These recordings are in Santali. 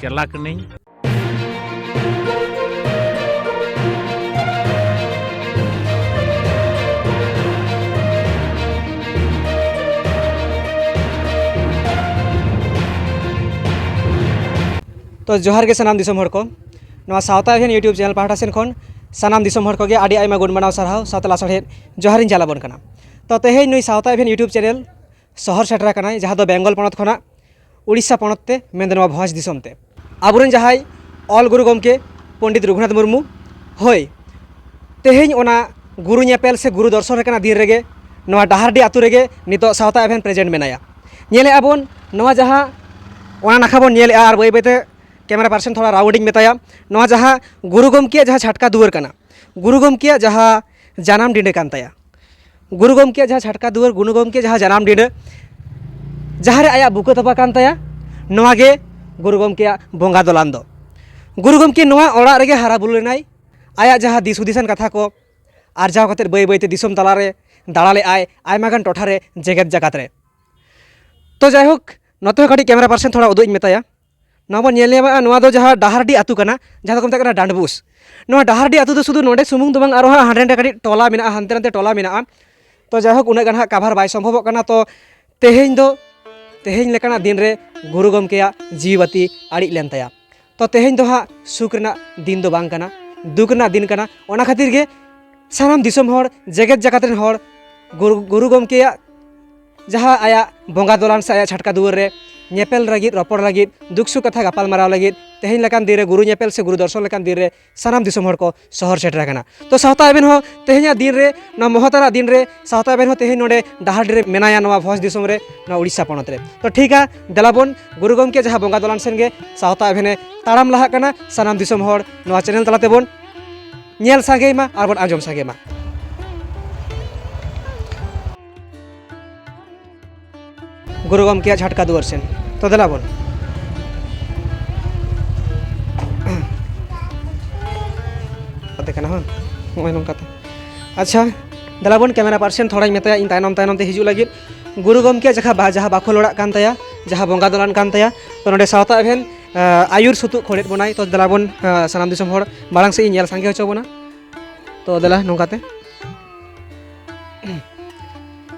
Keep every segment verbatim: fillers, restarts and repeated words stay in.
ᱪᱟᱞᱟᱜ ᱠᱟᱹᱱᱟᱹᱧ᱾ ᱛᱚ ᱡᱚᱦᱟᱨ ᱜᱮ ᱥᱟᱱᱟᱢ ᱫᱤᱥᱚᱢ ᱦᱚᱲ ᱠᱚ, ᱱᱚᱣᱟ ᱥᱟᱶᱛᱟ ᱮᱵᱷᱮᱱ YouTube ᱪᱮᱱᱮᱞ ᱯᱟᱦᱴᱟ ᱥᱮᱱ ᱠᱷᱚᱱ ᱥᱟᱱᱟᱢ ᱫᱤᱥᱚᱢ ᱦᱚᱲ ᱠᱚᱜᱮ ᱟᱹᱰᱤ ᱟᱭᱢᱟ ᱜᱩᱱ ᱢᱟᱱᱟᱣ ᱥᱟᱨᱦᱟᱣ ᱥᱟᱶᱛᱮ ᱞᱟᱥᱟᱲᱦᱮᱫ ᱡᱚᱦᱟᱨᱤᱧ ᱪᱟᱞ ᱟᱵᱚᱱ ᱠᱟᱱᱟ᱾ ᱛᱚ ᱛᱮᱦᱮᱧ ᱱᱩᱭ ᱥᱟᱶᱛᱟ ᱮᱵᱷᱮᱱ YouTube ᱪᱮᱱᱮᱞ ᱥᱚᱦᱚᱨ ᱥᱮᱴᱮᱨ ᱟᱠᱟᱱᱟᱭ, ᱡᱟᱦᱟᱸ ᱫᱚ ᱵᱮᱝᱜᱚᱞ ᱯᱚᱱᱚᱛ ᱠᱷᱚᱱᱟᱜ ᱩᱲᱤᱥᱥᱟ ᱯᱚᱱᱚᱛ ᱛᱮ, ᱢᱮᱱᱫᱚ ᱱᱚᱣᱟ ᱵᱷᱚᱸᱡᱽ ᱫᱤᱥᱚᱢ ᱛᱮ᱾ ᱟᱵᱚᱨᱮᱱ ᱡᱟᱦᱟᱸᱭ ᱚᱞ ᱜᱩᱨᱩ ᱜᱚᱢᱠᱮ ᱯᱚᱱᱰᱤᱛ ᱨᱚᱜᱷᱩᱱᱟᱛᱷ ᱢᱩᱨᱢᱩ, ᱦᱳᱭ, ᱛᱮᱦᱮᱧ ᱚᱱᱟ ᱜᱩᱨᱩ ᱧᱮᱯᱮᱞ ᱥᱮ ᱜᱩᱨᱩ ᱫᱚᱨᱥᱚᱱ ᱨᱮ ᱠᱟᱱᱟ ᱫᱤᱱ ᱨᱮᱜᱮ ᱱᱚᱣᱟ ᱰᱟᱦᱟᱨᱰᱤ ᱟᱛᱳ ᱨᱮᱜᱮ ᱱᱤᱛᱚᱜ ᱥᱟᱶᱛᱟ ᱮᱵᱷᱮᱱ ᱯᱨᱮᱡᱮᱱᱴ ᱢᱮᱱᱟᱭᱟ᱾ ᱧᱮᱞᱮᱫᱼᱟ ᱵᱚᱱ ᱱᱚᱣᱟ ᱡᱟᱦᱟᱸ, ᱚᱱᱟ ᱱᱟᱠᱷᱟ ᱵᱚᱱ ᱧᱮᱞᱮᱫᱼᱟ, ᱟᱨ ᱵᱟᱹᱭ ᱵᱟᱹᱭᱛᱮ ᱠᱮᱢᱮᱨᱟ ᱯᱟᱨᱥᱚᱱ ᱛᱷᱚᱲᱟ ᱨᱟᱣᱩᱱᱰ ᱤᱧ ᱢᱮᱛᱟᱭᱟ, ᱱᱚᱣᱟ ᱡᱟᱦᱟᱸ ᱜᱩᱨᱩ ᱜᱚᱢᱠᱮᱭᱟᱜ ᱡᱟᱦᱟᱸ ᱪᱷᱟᱴᱠᱟ ᱫᱩᱣᱟᱹᱨ ᱠᱟᱱᱟ, ᱜᱩᱨᱩ ᱜᱚᱢᱠᱮᱭᱟᱜ ᱡᱟᱦᱟᱸ ᱡᱟᱱᱟᱢ ᱰᱤᱸᱰᱟᱹ ᱠᱟᱱ ᱛᱟᱭᱟ, ᱜᱩᱨᱩ ᱜᱚᱢᱠᱮᱭᱟᱜ ᱡᱟᱦᱟᱸ ᱪᱷᱟᱴᱠᱟ ᱫᱩᱣᱟᱹᱨ, ᱜᱩᱨᱩ ᱜᱚᱢᱠᱮᱭᱟᱜ ᱡᱟᱦᱟᱸ ᱡᱟᱱᱟᱢ ᱰᱤᱸᱰᱟᱹ, ᱡᱟᱦᱟᱸ ᱨᱮ ᱟᱭᱟᱜ ᱵᱩᱠᱟᱹ ᱛᱚᱯᱟ ᱠᱟᱱ ᱛᱟᱭᱟ, ᱱᱚᱣᱟ ᱜᱮ ᱜᱩᱨᱩ ᱜᱚᱢᱠᱮᱭᱟᱜ ᱵᱚᱸᱜᱟ ᱫᱚᱞᱟᱱ ᱫᱚ᱾ ᱜᱩᱨᱩ ᱜᱚᱢᱠᱮ ᱱᱚᱣᱟ ᱚᱲᱟᱜ ᱨᱮᱜᱮ ᱦᱟᱨᱟ ᱵᱩᱨᱩ ᱞᱮᱱᱟᱭ᱾ ᱟᱭᱟᱜ ᱡᱟᱦᱟᱸ ᱫᱤᱥ ᱦᱩᱫᱤᱥᱟᱱ ᱠᱟᱛᱷᱟ ᱠᱚ ᱟᱨᱡᱟᱣ ᱠᱟᱛᱮᱫ ᱵᱟᱹᱭ ᱵᱟᱹᱭᱛᱮ ᱫᱤᱥᱚᱢ ᱛᱟᱞᱟᱨᱮ ᱫᱟᱬᱟ ᱞᱮᱫᱼᱟᱭ, ᱟᱭᱢᱟ ᱜᱟᱱ ᱴᱚᱴᱷᱟᱨᱮ, ᱡᱮᱜᱮᱛ ᱡᱟᱠᱟᱛ ᱨᱮ᱾ ᱛᱚ ᱡᱟᱭᱦᱳᱠ, ᱱᱚᱛᱮ ᱦᱚᱸ ᱠᱟᱹᱴᱤᱡ ᱠᱮᱢᱮᱨᱟ ᱯᱟᱨᱥᱚᱱ ᱛᱷᱚᱲᱟ ᱩᱫᱩᱜ ᱤᱧ ᱢᱮᱛᱟᱭᱟ᱾ ᱱᱚᱣᱟ ᱵᱚᱱ ᱧᱮᱞ ᱧᱟᱢᱮᱫᱼᱟ, ᱱᱚᱣᱟ ᱫᱚ ᱡᱟᱦᱟᱸ ᱰᱟᱦᱟᱨᱰᱤ ᱟᱹᱛᱩ ᱠᱟᱱᱟ, ᱡᱟᱦᱟᱸ ᱫᱚᱠᱚ ᱢᱮᱛᱟᱜ ᱠᱟᱱᱟ ᱰᱟᱸᱰᱵᱩᱥ᱾ ᱱᱚᱣᱟ ᱰᱟᱦᱟᱨᱰᱤ ᱟᱹᱛᱩ ᱫᱚ ᱥᱩᱫᱷᱩ ᱱᱚᱸᱰᱮ ᱥᱩᱢᱩᱝ ᱫᱚ ᱵᱟᱝ, ᱟᱨᱦᱚᱸ ᱦᱟᱸᱰᱮ ᱱᱟᱸᱰᱮ ᱠᱟᱹᱴᱤᱡ ᱴᱚᱞᱟ ᱢᱮᱱᱟᱜᱼᱟ, ᱦᱟᱱᱛᱮ ᱱᱟᱛᱮ ᱴᱚᱞᱟ ᱢᱮᱱᱟᱜᱼᱟ᱾ ᱛᱚ ᱡᱟᱭᱦᱳᱠ, ᱩᱱᱟᱹᱜ ᱜᱟᱱ ᱦᱟᱸᱜ ᱠᱟᱵᱷᱟᱨ ᱵᱟᱭ ᱥᱚᱢᱵᱷᱚᱵᱚᱜ ᱠᱟᱱᱟ᱾ ᱛᱚ ᱛᱮᱦᱮᱧ ᱫᱚ, ᱛᱮᱦᱮᱧ ᱞᱮᱠᱟᱱᱟᱜ ᱫᱤᱱ ᱨᱮ ᱜᱩᱨᱩ ᱜᱚᱢᱠᱮᱭᱟᱜ ᱡᱤᱣᱤ ᱵᱟᱹᱛᱤ ᱟᱹᱲᱤᱡ ᱞᱮᱱ ᱛᱟᱭᱟ᱾ ᱛᱚ ᱛᱮᱦᱮᱧ ᱫᱚ ᱦᱟᱸᱜ ᱥᱩᱠ ᱨᱮᱱᱟᱜ ᱫᱤᱱ ᱫᱚ ᱵᱟᱝ ᱠᱟᱱᱟ, ᱫᱩᱠ ᱨᱮᱱᱟᱜ ᱫᱤᱱ ᱠᱟᱱᱟ᱾ ᱚᱱᱟ ᱠᱷᱟᱹᱛᱤᱨ ᱜᱮ ᱥᱟᱱᱟᱢ ᱫᱤᱥᱚᱢ ᱦᱚᱲ, ᱡᱮᱜᱮᱛ ᱡᱟᱠᱟᱛ ᱨᱮᱱ ᱦᱚᱲ ᱜᱩᱨᱩ, ᱜᱩᱨᱩ ᱜᱚᱢᱠᱮᱭᱟᱜ ᱡᱟᱦᱟᱸ ᱟᱭᱟᱜ ᱵᱚᱸᱜᱟ ᱫᱚᱞᱟᱱ ᱥᱮ ᱟᱭᱟᱜ ᱪᱷᱟᱴᱠᱟ ᱫᱩᱣᱟᱹᱨ ᱨᱮ ᱧᱮᱯᱮᱞ ᱞᱟᱹᱜᱤᱫ, ᱨᱚᱯᱚᱲ ᱞᱟᱹᱜᱤᱫ, ᱫᱩᱠ ᱥᱩᱠ ᱠᱟᱛᱷᱟ ᱜᱟᱯᱟᱞ ᱢᱟᱨᱟᱣ ᱞᱟᱹᱜᱤᱫ, ᱛᱮᱦᱮᱧ ᱞᱮᱠᱟᱱ ᱫᱤᱱ ᱨᱮ, ᱜᱩᱨᱩ ᱧᱮᱯᱮᱞ ᱥᱮ ᱜᱩᱨᱩ ᱫᱚᱨᱥᱚᱱ ᱞᱮᱠᱟᱱ ᱫᱤᱱ ᱨᱮ ᱥᱟᱱᱟᱢ ᱫᱤᱥᱚᱢ ᱦᱚᱲ ᱠᱚ ᱥᱚᱦᱚᱨ ᱥᱮᱴᱮᱨ ᱟᱠᱟᱱᱟ᱾ ᱛᱚ ᱥᱟᱶᱛᱟ ᱮᱵᱷᱮᱱ ᱦᱚᱸ ᱛᱮᱦᱮᱧᱟᱜ ᱫᱤᱱ ᱨᱮ, ᱱᱚᱣᱟ ᱢᱚᱦᱚᱛ ᱟᱱᱟᱜ ᱫᱤᱱ ᱨᱮ ᱥᱟᱶᱛᱟ ᱮᱵᱷᱮᱱ ᱦᱚᱸ ᱛᱮᱦᱮᱧ ᱱᱚᱰᱮ ᱰᱟᱦᱟᱨᱰᱤ ᱨᱮ ᱢᱮᱱᱟᱭᱟ, ᱱᱚᱣᱟ ᱵᱷᱚᱸᱡᱽ ᱫᱤᱥᱚᱢ ᱨᱮ, ᱱᱚᱣᱟ ᱩᱲᱤᱥᱥᱟ ᱯᱚᱱᱚᱛ ᱨᱮ᱾ ᱛᱚ ᱴᱷᱤᱠᱟ, ᱫᱮᱞᱟ ᱵᱚᱱ ᱜᱩᱨᱩ ᱜᱚᱢᱠᱮ ᱡᱟᱦᱟᱸ ᱵᱚᱸᱜᱟ ᱫᱚᱞᱟᱱ ᱥᱮᱱ ᱜᱮ ᱥᱟᱶᱛᱟ ᱮᱵᱷᱮᱱᱮ ᱛᱟᱲᱟᱢ ᱞᱟᱦᱟᱜ ᱠᱟᱱᱟ᱾ ᱥᱟᱱᱟᱢ ᱫᱤᱥᱚᱢ ᱦᱚᱲ ᱱᱚᱣᱟ ᱪᱮᱱᱮᱞ ᱛᱟᱞᱟ ᱛᱮᱵᱚᱱ ᱧᱮᱞ ᱥᱟᱸᱜᱮᱭ ᱢᱟ ᱟᱨ ᱵᱚᱱ ᱟᱸᱡᱚᱢ ᱥᱟᱸᱜᱮ ᱢᱟ᱾ ᱜᱩᱨᱩ ᱜᱚᱢᱠᱮᱭᱟᱜ ᱪᱷᱟᱴᱠᱟ ᱫᱩᱣᱟᱹᱨ ᱥᱮᱱ᱾ ᱛᱚ ᱫᱮᱞᱟ ᱵᱚᱱ᱾ ᱠᱟᱛᱮ ᱠᱟᱱᱟ, ᱦᱚᱸ? ᱱᱚᱜᱼᱚᱭ ᱱᱚᱝᱠᱟᱛᱮ᱾ ᱟᱪᱪᱷᱟ, ᱫᱮᱞᱟ ᱵᱚᱱ, ᱠᱮᱢᱮᱨᱟ ᱯᱟᱨᱥᱚᱱ ᱛᱷᱚᱲᱟᱧ ᱢᱮᱛᱟᱭᱟ ᱤᱧ ᱛᱟᱭᱱᱚᱢ ᱛᱟᱭᱱᱚᱢ ᱛᱮ ᱦᱤᱡᱩᱜ ᱞᱟᱹᱜᱤᱫ᱾ ᱜᱩᱨᱩ ᱜᱚᱢᱠᱮᱭᱟᱜ ᱡᱟᱦᱟᱸ ᱵᱟ-, ᱡᱟᱦᱟᱸ ᱵᱟᱠᱷᱳᱞ ᱚᱲᱟᱜ ᱠᱟᱱ ᱛᱟᱭᱟ, ᱡᱟᱦᱟᱸ ᱵᱚᱸᱜᱟ ᱫᱚᱞᱟᱱ ᱠᱟᱱ ᱛᱟᱭᱟ, ᱛᱚ ᱱᱚᱰᱮ ᱥᱟᱶᱛᱟ ᱮᱵᱷᱮᱱ ᱟᱹᱭᱩᱨ ᱥᱩᱛᱩᱜ ᱠᱷᱚᱲᱮᱫ ᱵᱚᱱᱟᱭ᱾ ᱛᱚ ᱫᱮᱞᱟ ᱵᱚᱱ, ᱥᱟᱱᱟᱢ ᱫᱤᱥᱚᱢ ᱦᱚᱲ ᱢᱟᱲᱟᱝ ᱥᱮᱫ ᱤᱧ ᱧᱮᱞ ᱥᱟᱸᱜᱮ ᱦᱚᱪᱚ ᱵᱚᱱᱟ᱾ ᱛᱚ ᱫᱮᱞᱟ ᱱᱚᱝᱠᱟᱛᱮ᱾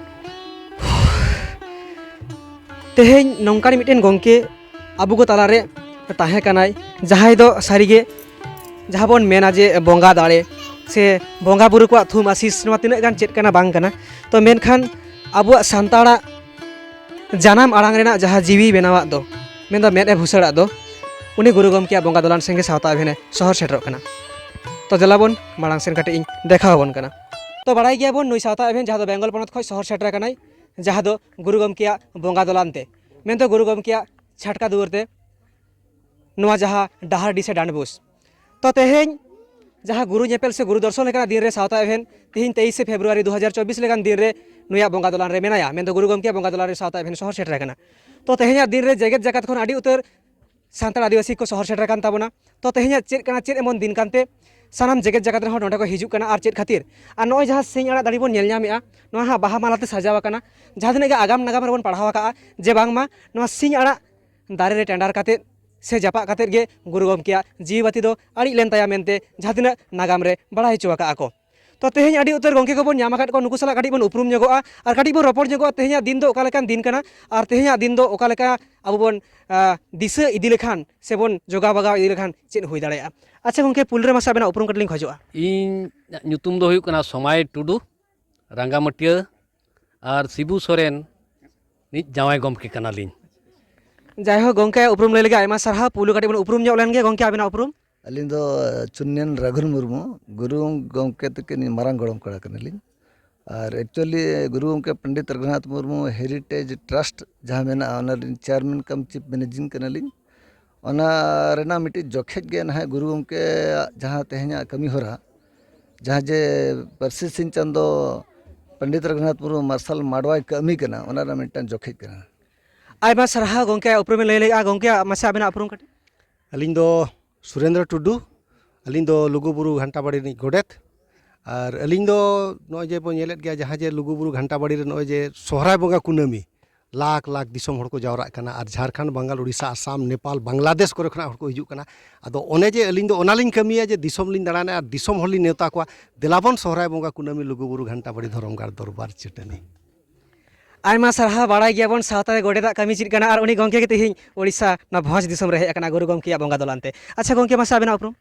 ᱛᱮᱦᱮᱧ ᱱᱚᱝᱠᱟᱱ ᱢᱤᱫᱴᱮᱱ ᱜᱚᱢᱠᱮ ᱟᱵᱚ ᱠᱚ ᱛᱟᱞᱟᱨᱮ ᱛᱟᱦᱮᱸ ᱠᱟᱱᱟᱭ, ᱡᱟᱦᱟᱸᱭ ᱫᱚ ᱥᱟᱹᱨᱤᱜᱮ ᱡᱟᱦᱟᱸ ᱵᱚᱱ ᱢᱮᱱᱟ ᱡᱮ ᱵᱚᱸᱜᱟ ᱫᱟᱲᱮ ᱥᱮ ᱵᱚᱸᱜᱟ ᱵᱩᱨᱩ ᱠᱚᱣᱟᱜ ᱛᱷᱩᱢ ᱟᱥᱤᱥ, ᱱᱚᱣᱟ ᱛᱤᱱᱟᱹᱜ ᱜᱟᱱ ᱪᱮᱫ ᱠᱟᱱᱟ ᱵᱟᱝ ᱠᱟᱱᱟ, ᱛᱚ ᱢᱮᱱᱠᱷᱟᱱ ᱟᱵᱚᱣᱟᱜ ᱥᱟᱱᱛᱟᱲᱟᱜ ᱡᱟᱱᱟᱢ ᱟᱲᱟᱝ ᱨᱮᱱᱟᱜ ᱡᱟᱦᱟᱸ ᱡᱤᱣᱤ ᱵᱮᱱᱟᱣᱟᱜ ᱫᱚ, ᱢᱮᱱᱫᱚ ᱢᱮᱫ ᱮ ᱵᱷᱩᱥᱟᱹᱲᱟᱜ ᱫᱚ, ᱩᱱᱤ ᱜᱩᱨᱩ ᱜᱚᱢᱠᱮᱭᱟᱜ ᱵᱚᱸᱜᱟ ᱫᱚᱞᱟᱱ ᱥᱮᱱ ᱜᱮ ᱥᱟᱶᱛᱟ ᱮᱵᱷᱮᱱ ᱮ ᱥᱚᱦᱚᱨ ᱥᱮᱴᱮᱨᱚᱜ ᱠᱟᱱᱟ᱾ ᱛᱚ ᱫᱮᱞᱟ ᱵᱚᱱ ᱢᱟᱲᱟᱝ ᱥᱮᱱ ᱠᱟᱹᱴᱤᱡ ᱤᱧ ᱫᱮᱠᱷᱟᱣ ᱟᱵᱚᱱ ᱠᱟᱱᱟ᱾ ᱛᱚ ᱵᱟᱲᱟᱭ ᱜᱮᱭᱟᱵᱚᱱ, ᱱᱩᱭ ᱥᱟᱶᱛᱟ ᱮᱵᱷᱮᱱ ᱡᱟᱦᱟᱸ ᱫᱚ ᱵᱮᱝᱜᱚᱞ ᱯᱚᱱᱚᱛ ᱠᱷᱚᱱ ᱥᱚᱦᱚᱨ ᱥᱮᱴᱮᱨ ᱟᱠᱟᱱᱟᱭ, ᱡᱟᱦᱟᱸ ᱫᱚ ᱜᱩᱨᱩ ᱜᱚᱢᱠᱮᱭᱟᱜ ᱵᱚᱸᱜᱟ ᱫᱚᱞᱟᱱ ᱛᱮ, ᱢᱮᱱᱫᱚ ᱜᱩᱨᱩ ᱜᱚᱢᱠᱮᱭᱟᱜ ᱪᱷᱟᱴᱠᱟ ᱫᱩᱣᱟᱹᱨ ᱛᱮ ᱱᱚᱣᱟ ᱡᱟᱦᱟᱸ ᱰᱟᱦᱟᱨᱰᱤ ᱥᱮ ᱰᱟᱸᱰᱵᱳᱥ᱾ ᱛᱚ ᱛᱮᱦᱮᱧ ᱡᱟᱦᱟᱸ ᱜᱩᱨᱩ ᱧᱮᱯᱮᱞ ᱥᱮ ᱜᱩᱨᱩ ᱫᱚᱨᱥᱚᱱ ᱞᱮᱠᱟᱱᱟᱜ ᱫᱤᱱ ᱨᱮ ᱥᱟᱶᱛᱟ ᱮᱵᱷᱮᱱ ᱛᱮᱦᱮᱧ ᱛᱮᱭᱤᱥᱮ ᱯᱷᱮᱵᱽᱨᱩᱣᱟᱨᱤ ᱫᱩ ᱦᱟᱡᱟᱨ ᱪᱚᱵᱵᱤᱥ ᱞᱮᱠᱟᱱ ᱫᱤᱱ ᱨᱮ ᱱᱩᱭᱟᱜ ᱵᱚᱸᱜᱟ ᱫᱚᱞᱟᱱ ᱨᱮ ᱢᱮᱱᱟᱭᱟ, ᱢᱮᱱᱫᱚ ᱜᱩᱨᱩ ᱜᱚᱢᱠᱮᱭᱟᱜ ᱵᱚᱸᱜᱟ ᱫᱚᱞᱟᱱ ᱨᱮ ᱥᱟᱶᱛᱟ ᱮᱵᱷᱮᱱ ᱥᱚᱦᱚᱨ ᱥᱮᱴᱮᱨ ᱟᱠᱟᱱᱟ᱾ ᱛᱚ ᱛᱮᱦᱮᱧᱟᱜ ᱫᱤᱱ ᱨᱮ ᱡᱮᱜᱮᱛ ᱡᱟᱠᱟᱛ ᱠᱷᱚᱱ ᱟᱹᱰᱤ ᱩᱛᱟᱹᱨ ᱥᱟᱱᱛᱟᱲ ᱟᱹᱫᱤᱵᱟᱹᱥᱤ ᱠᱚ ᱥᱚᱦᱚᱨ ᱥᱮᱴᱮᱨ ᱟᱠᱟᱱ ᱛᱟᱵᱚᱱᱟ᱾ ᱛᱚ ᱛᱮᱦᱮᱧᱟᱜ ᱪᱮᱫ ᱠᱟᱱᱟ, ᱪᱮᱫ ᱮᱢᱚᱱ ᱫᱤᱱ ᱠᱟᱱᱛᱮ ᱥᱟᱱᱟᱢ ᱡᱮᱜᱮᱛ ᱡᱟᱠᱟᱛ ᱨᱮᱱ ᱦᱚᱲ ᱱᱚᱸᱰᱮ ᱠᱚ ᱦᱤᱡᱩᱜ ᱠᱟᱱᱟ ᱟᱨ ᱪᱮᱫ ᱠᱷᱟᱹᱛᱤᱨ? ᱟᱨ ᱱᱚᱜᱼᱚᱭ ᱡᱟᱦᱟᱸ ᱥᱤᱧ ᱟᱲᱟᱜ ᱫᱟᱲᱮ ᱵᱚᱱ ᱧᱮᱞ ᱧᱟᱢᱮᱫᱼᱟ, ᱱᱚᱣᱟ ᱦᱟᱸᱜ ᱵᱟᱦᱟ ᱢᱟᱞᱟ ᱛᱮ ᱥᱟᱡᱟᱣ ᱟᱠᱟᱱᱟ, ᱡᱟᱦᱟᱸ ᱛᱤᱱᱟᱹᱜ ᱜᱮ ᱟᱜᱟᱢ ᱱᱟᱜᱟᱢ ᱨᱮᱵᱚᱱ ᱯᱟᱲᱦᱟᱣ ᱟᱠᱟᱫᱼᱟ ᱡᱮ ᱵᱟᱝᱢᱟ ᱱᱚᱣᱟ ᱥᱤᱧ ᱟᱲᱟᱜ ᱫᱟᱨᱮ ᱨᱮ ᱴᱮᱸᱰᱟᱨ ᱠᱟᱛᱮᱫ ᱥᱮ ᱡᱟᱯᱟᱜ ᱠᱟᱛᱮᱫ ᱜᱮ ᱜᱩᱨᱩ ᱜᱚᱢᱠᱮᱭᱟᱜ ᱡᱤᱣᱤ ᱵᱟᱹᱛᱤ ᱫᱚ ᱟᱹᱲᱤᱡ ᱞᱮᱱ ᱛᱟᱭᱟ ᱢᱮᱱᱛᱮ ᱡᱟᱦᱟᱸ ᱛᱤᱱᱟᱹᱜ ᱱᱟᱜᱟᱢ ᱨᱮ ᱵᱟᱲᱟᱭ ᱦᱚᱪᱚ ᱟᱠᱟᱫᱼᱟ ᱠᱚ᱾ ᱛᱚ ᱛᱮᱦᱮᱧ ᱟᱹᱰᱤ ᱩᱛᱟᱹᱨ ᱜᱚᱢᱠᱮ ᱠᱚᱵᱚᱱ ᱧᱟᱢ ᱟᱠᱟᱫ ᱠᱚᱣᱟ, ᱱᱩᱠᱩ ᱥᱟᱞᱟᱜ ᱠᱟᱹᱴᱤᱡ ᱵᱚᱱ ᱩᱯᱨᱩᱢ ᱧᱚᱜᱚᱜᱼᱟ ᱟᱨ ᱠᱟᱹᱴᱤᱡ ᱵᱚᱱ ᱨᱚᱯᱚᱲ ᱧᱚᱜᱚᱜᱼᱟ ᱛᱮᱦᱮᱧᱟᱜ ᱫᱤᱱ ᱫᱚ ᱚᱠᱟ ᱞᱮᱠᱟᱱ ᱫᱤᱱ ᱠᱟᱱᱟ ᱟᱨ ᱛᱮᱦᱮᱧᱟᱜ ᱫᱤᱱ ᱫᱚ ᱚᱠᱟ ᱞᱮᱠᱟ ᱟᱵᱚ ᱵᱚᱱ, ᱟᱸ, ᱫᱤᱥᱟᱹ ᱤᱫᱤ ᱞᱮᱠᱷᱟᱱ ᱥᱮ ᱵᱚᱱ ᱡᱚᱜᱟᱣ ᱵᱟᱜᱟᱣ ᱤᱫᱤ ᱞᱮᱠᱷᱟᱱ ᱪᱮᱫ ᱦᱩᱭ ᱫᱟᱲᱮᱭᱟᱜᱼᱟ? ᱟᱪᱪᱷᱟ ᱜᱚᱢᱠᱮ, ᱯᱩᱭᱞᱩ ᱨᱮ ᱢᱟᱥᱮ ᱟᱵᱮᱱᱟᱜ ᱩᱯᱨᱩᱢ ᱠᱟᱹᱴᱤᱡ ᱞᱤᱧ ᱠᱷᱚᱡᱚᱜᱼᱟ᱾ ᱤᱧᱟᱹᱜ ᱧᱩᱛᱩᱢ ᱫᱚ ᱦᱩᱭᱩᱜ ᱠᱟᱱᱟ ᱥᱚᱢᱟᱭ ᱴᱩᱰᱩ, ᱨᱟᱸᱜᱟᱢᱟᱹᱴᱤᱭᱟᱹ, ᱟᱨ ᱥᱤᱵᱩ ᱥᱚᱨᱮᱱ ᱱᱤᱡ ᱡᱟᱶᱟᱭ ᱜᱚᱢᱠᱮ ᱠᱟᱱᱟᱞᱤᱧ᱾ ᱡᱟᱭᱦᱳᱠ ᱜᱚᱢᱠᱮ, ᱩᱯᱨᱩᱢ ᱞᱟᱹᱭ ᱞᱟᱹᱜᱤᱫ ᱟᱭᱢᱟ ᱥᱟᱨᱦᱟᱣ᱾ ᱯᱩᱭᱞᱩ ᱠᱟᱹᱴᱤᱡ ᱵᱚᱱ ᱩᱯᱨᱩᱢ ᱧᱚᱜ ᱞᱮᱱ ᱜᱮ᱾ ᱜᱚᱢᱠᱮ, ᱟᱵᱮᱱᱟᱜ ᱩᱯᱨᱩᱢ? ᱟᱹᱞᱤᱧ ᱫᱚ ᱪᱩᱱᱱᱮᱱ ᱨᱟᱜᱷᱩᱞ ᱢᱩᱨᱢᱩ, ᱜᱩᱨᱩ ᱜᱚᱢᱠᱮ ᱛᱟᱹᱠᱤᱱ ᱢᱟᱨᱟᱝ ᱜᱚᱲᱚᱢ ᱠᱚᱲᱟ ᱠᱟᱱᱟᱞᱤᱧ᱾ ᱟᱨ actually ᱜᱩᱨᱩ ᱜᱚᱢᱠᱮ ᱯᱚᱱᱰᱤᱛ ᱨᱚᱜᱷᱩᱱᱟᱛᱷ ᱢᱩᱨᱢᱩ ᱦᱮᱨᱤᱴᱮᱡᱽ ᱴᱨᱟᱥᱴ ᱡᱟᱦᱟᱸ ᱢᱮᱱᱟᱜᱼᱟ, ᱚᱱᱟ ᱨᱮᱱ ᱪᱮᱭᱟᱨᱢᱮᱱ ᱠᱟᱢ ᱪᱤᱯ ᱢᱮᱱᱮᱡᱤᱝ ᱠᱟᱱᱟᱞᱤᱧ᱾ ᱚᱱᱟ ᱨᱮᱱᱟᱜ ᱢᱤᱫᱴᱤᱡ ᱡᱚᱠᱷᱮᱡ ᱜᱮ ᱱᱟᱦᱟᱜ ᱜᱩᱨᱩ ᱜᱚᱢᱠᱮᱭᱟᱜ ᱡᱟᱦᱟᱸ ᱛᱮᱦᱮᱧᱟᱜ ᱠᱟᱹᱢᱤ ᱦᱚᱨᱟ, ᱡᱟᱦᱟᱸ ᱡᱮ ᱯᱟᱹᱨᱥᱤ ᱥᱤᱧ ᱪᱟᱸᱫᱚ ᱯᱚᱱᱰᱤᱛ ᱨᱚᱜᱷᱩᱱᱟᱛᱷ ᱢᱩᱨᱢᱩ ᱢᱟᱨᱥᱟᱞ ᱢᱟᱰᱣᱟᱭ ᱠᱟᱹᱢᱤ ᱠᱟᱱᱟ, ᱚᱱᱟ ᱨᱮᱱᱟᱜ ᱢᱤᱫᱴᱟᱝ ᱡᱚᱠᱷᱮᱡ ᱠᱟᱱᱟ᱾ ᱟᱭᱢᱟ ᱥᱟᱨᱦᱟᱣ ᱜᱚᱢᱠᱮ, ᱩᱯᱨᱩᱢ ᱞᱟᱹᱭ ᱞᱮᱜᱼᱟ᱾ ᱜᱚᱢᱠᱮ, ᱢᱟᱥᱮ ᱟᱵᱮᱱᱟᱜ ᱩᱯᱨᱩᱢ ᱠᱟᱹᱴᱤᱡ᱾ ᱟᱹᱞᱤᱧ ᱫᱚ ᱥᱩᱨᱮᱱᱫᱨᱚ ᱴᱩᱰᱩ, ᱟᱹᱞᱤᱧ ᱫᱚ ᱞᱩᱜᱩᱵᱩᱨᱩ ᱜᱷᱟᱱᱴᱟ ᱵᱟᱲᱤ ᱨᱤᱱᱤᱡ ᱜᱚᱰᱮᱛ᱾ ᱟᱨ ᱟᱹᱞᱤᱧ ᱫᱚ ᱱᱚᱜᱼᱚᱭ ᱡᱮ ᱵᱚᱱ ᱧᱮᱞᱮᱫ ᱜᱮᱭᱟ, ᱡᱟᱦᱟᱸ ᱡᱮ ᱞᱩᱜᱩᱵᱩᱨᱩ ᱜᱷᱟᱱᱴᱟ ᱵᱟᱲᱤ ᱨᱮ ᱱᱚᱜᱼᱚᱭ ᱡᱮ ᱥᱚᱦᱨᱟᱭ ᱵᱚᱸᱜᱟ ᱠᱩᱱᱟᱹᱢᱤ, ᱞᱟᱠᱷ ᱞᱟᱠᱷ ᱫᱤᱥᱚᱢ ᱦᱚᱲ ᱠᱚ ᱡᱟᱣᱨᱟᱜ ᱠᱟᱱᱟ, ᱟᱨ ᱡᱷᱟᱲᱠᱷᱚᱸᱰ, ᱵᱟᱝᱜᱟᱞ, ᱩᱲᱤᱥᱥᱟ, ᱟᱥᱟᱢ, ᱱᱮᱯᱟᱞ, ᱵᱟᱝᱞᱟᱫᱮᱥ ᱠᱚᱨᱮ ᱠᱷᱚᱱᱟᱜ ᱦᱚᱲ ᱠᱚ ᱦᱤᱡᱩᱜ ᱠᱟᱱᱟ᱾ ᱟᱫᱚ ᱚᱱᱮ ᱡᱮ ᱟᱹᱞᱤᱧ ᱫᱚ ᱚᱱᱟᱞᱤᱧ ᱠᱟᱹᱢᱤᱭᱟ ᱡᱮ ᱫᱤᱥᱚᱢ ᱦᱚᱲᱞᱤᱧ ᱫᱟᱬᱟᱱᱟ ᱟᱨ ᱫᱤᱥᱚᱢ ᱦᱚᱲᱞᱤᱧ ᱱᱮᱣᱛᱟ ᱠᱚᱣᱟ, ᱫᱮᱞᱟᱵᱚᱱ ᱥᱚᱦᱨᱟᱭ ᱵᱚᱸᱜᱟ ᱠᱩᱱᱟᱹᱢᱤ ᱞᱩᱜᱩᱵᱩᱨᱩ ᱜᱷᱟᱱᱴᱟ ᱵᱟᱲᱤ ᱫᱷᱚᱨᱚᱢ ᱜᱟᱲ ᱫᱚᱨᱵᱟᱨ ᱪᱟᱹᱴᱟᱹᱱᱤ᱾ ᱟᱭᱢᱟ ᱥᱟᱨᱦᱟᱣ᱾ ᱵᱟᱲᱟᱭ ᱜᱮᱭᱟᱵᱚᱱ ᱥᱟᱶᱛᱟ ᱨᱮ ᱜᱚᱰᱮᱛᱟᱜ ᱠᱟᱹᱢᱤ ᱪᱮᱫ ᱠᱟᱱᱟ, ᱟᱨ ᱩᱱᱤ ᱜᱚᱢᱠᱮ ᱜᱮ ᱛᱮᱦᱮᱧ ᱳᱰᱤᱥᱟ ᱱᱚᱣᱟ ᱵᱷᱚᱸᱡᱽ ᱫᱤᱥᱚᱢ ᱨᱮ ᱦᱮᱡ ᱟᱠᱟᱱᱟ ᱜᱩᱨᱩ ᱜᱚᱢᱠᱮᱭᱟᱜ ᱵᱚᱸᱜᱟ ᱫᱚᱞᱟᱱ ᱛᱮ᱾ ᱟᱪᱪᱷᱟ ᱜᱚᱢᱠᱮ, ᱢᱟᱥᱮ ᱟᱵᱮᱱᱟᱜ ᱩᱯᱨᱩᱢ?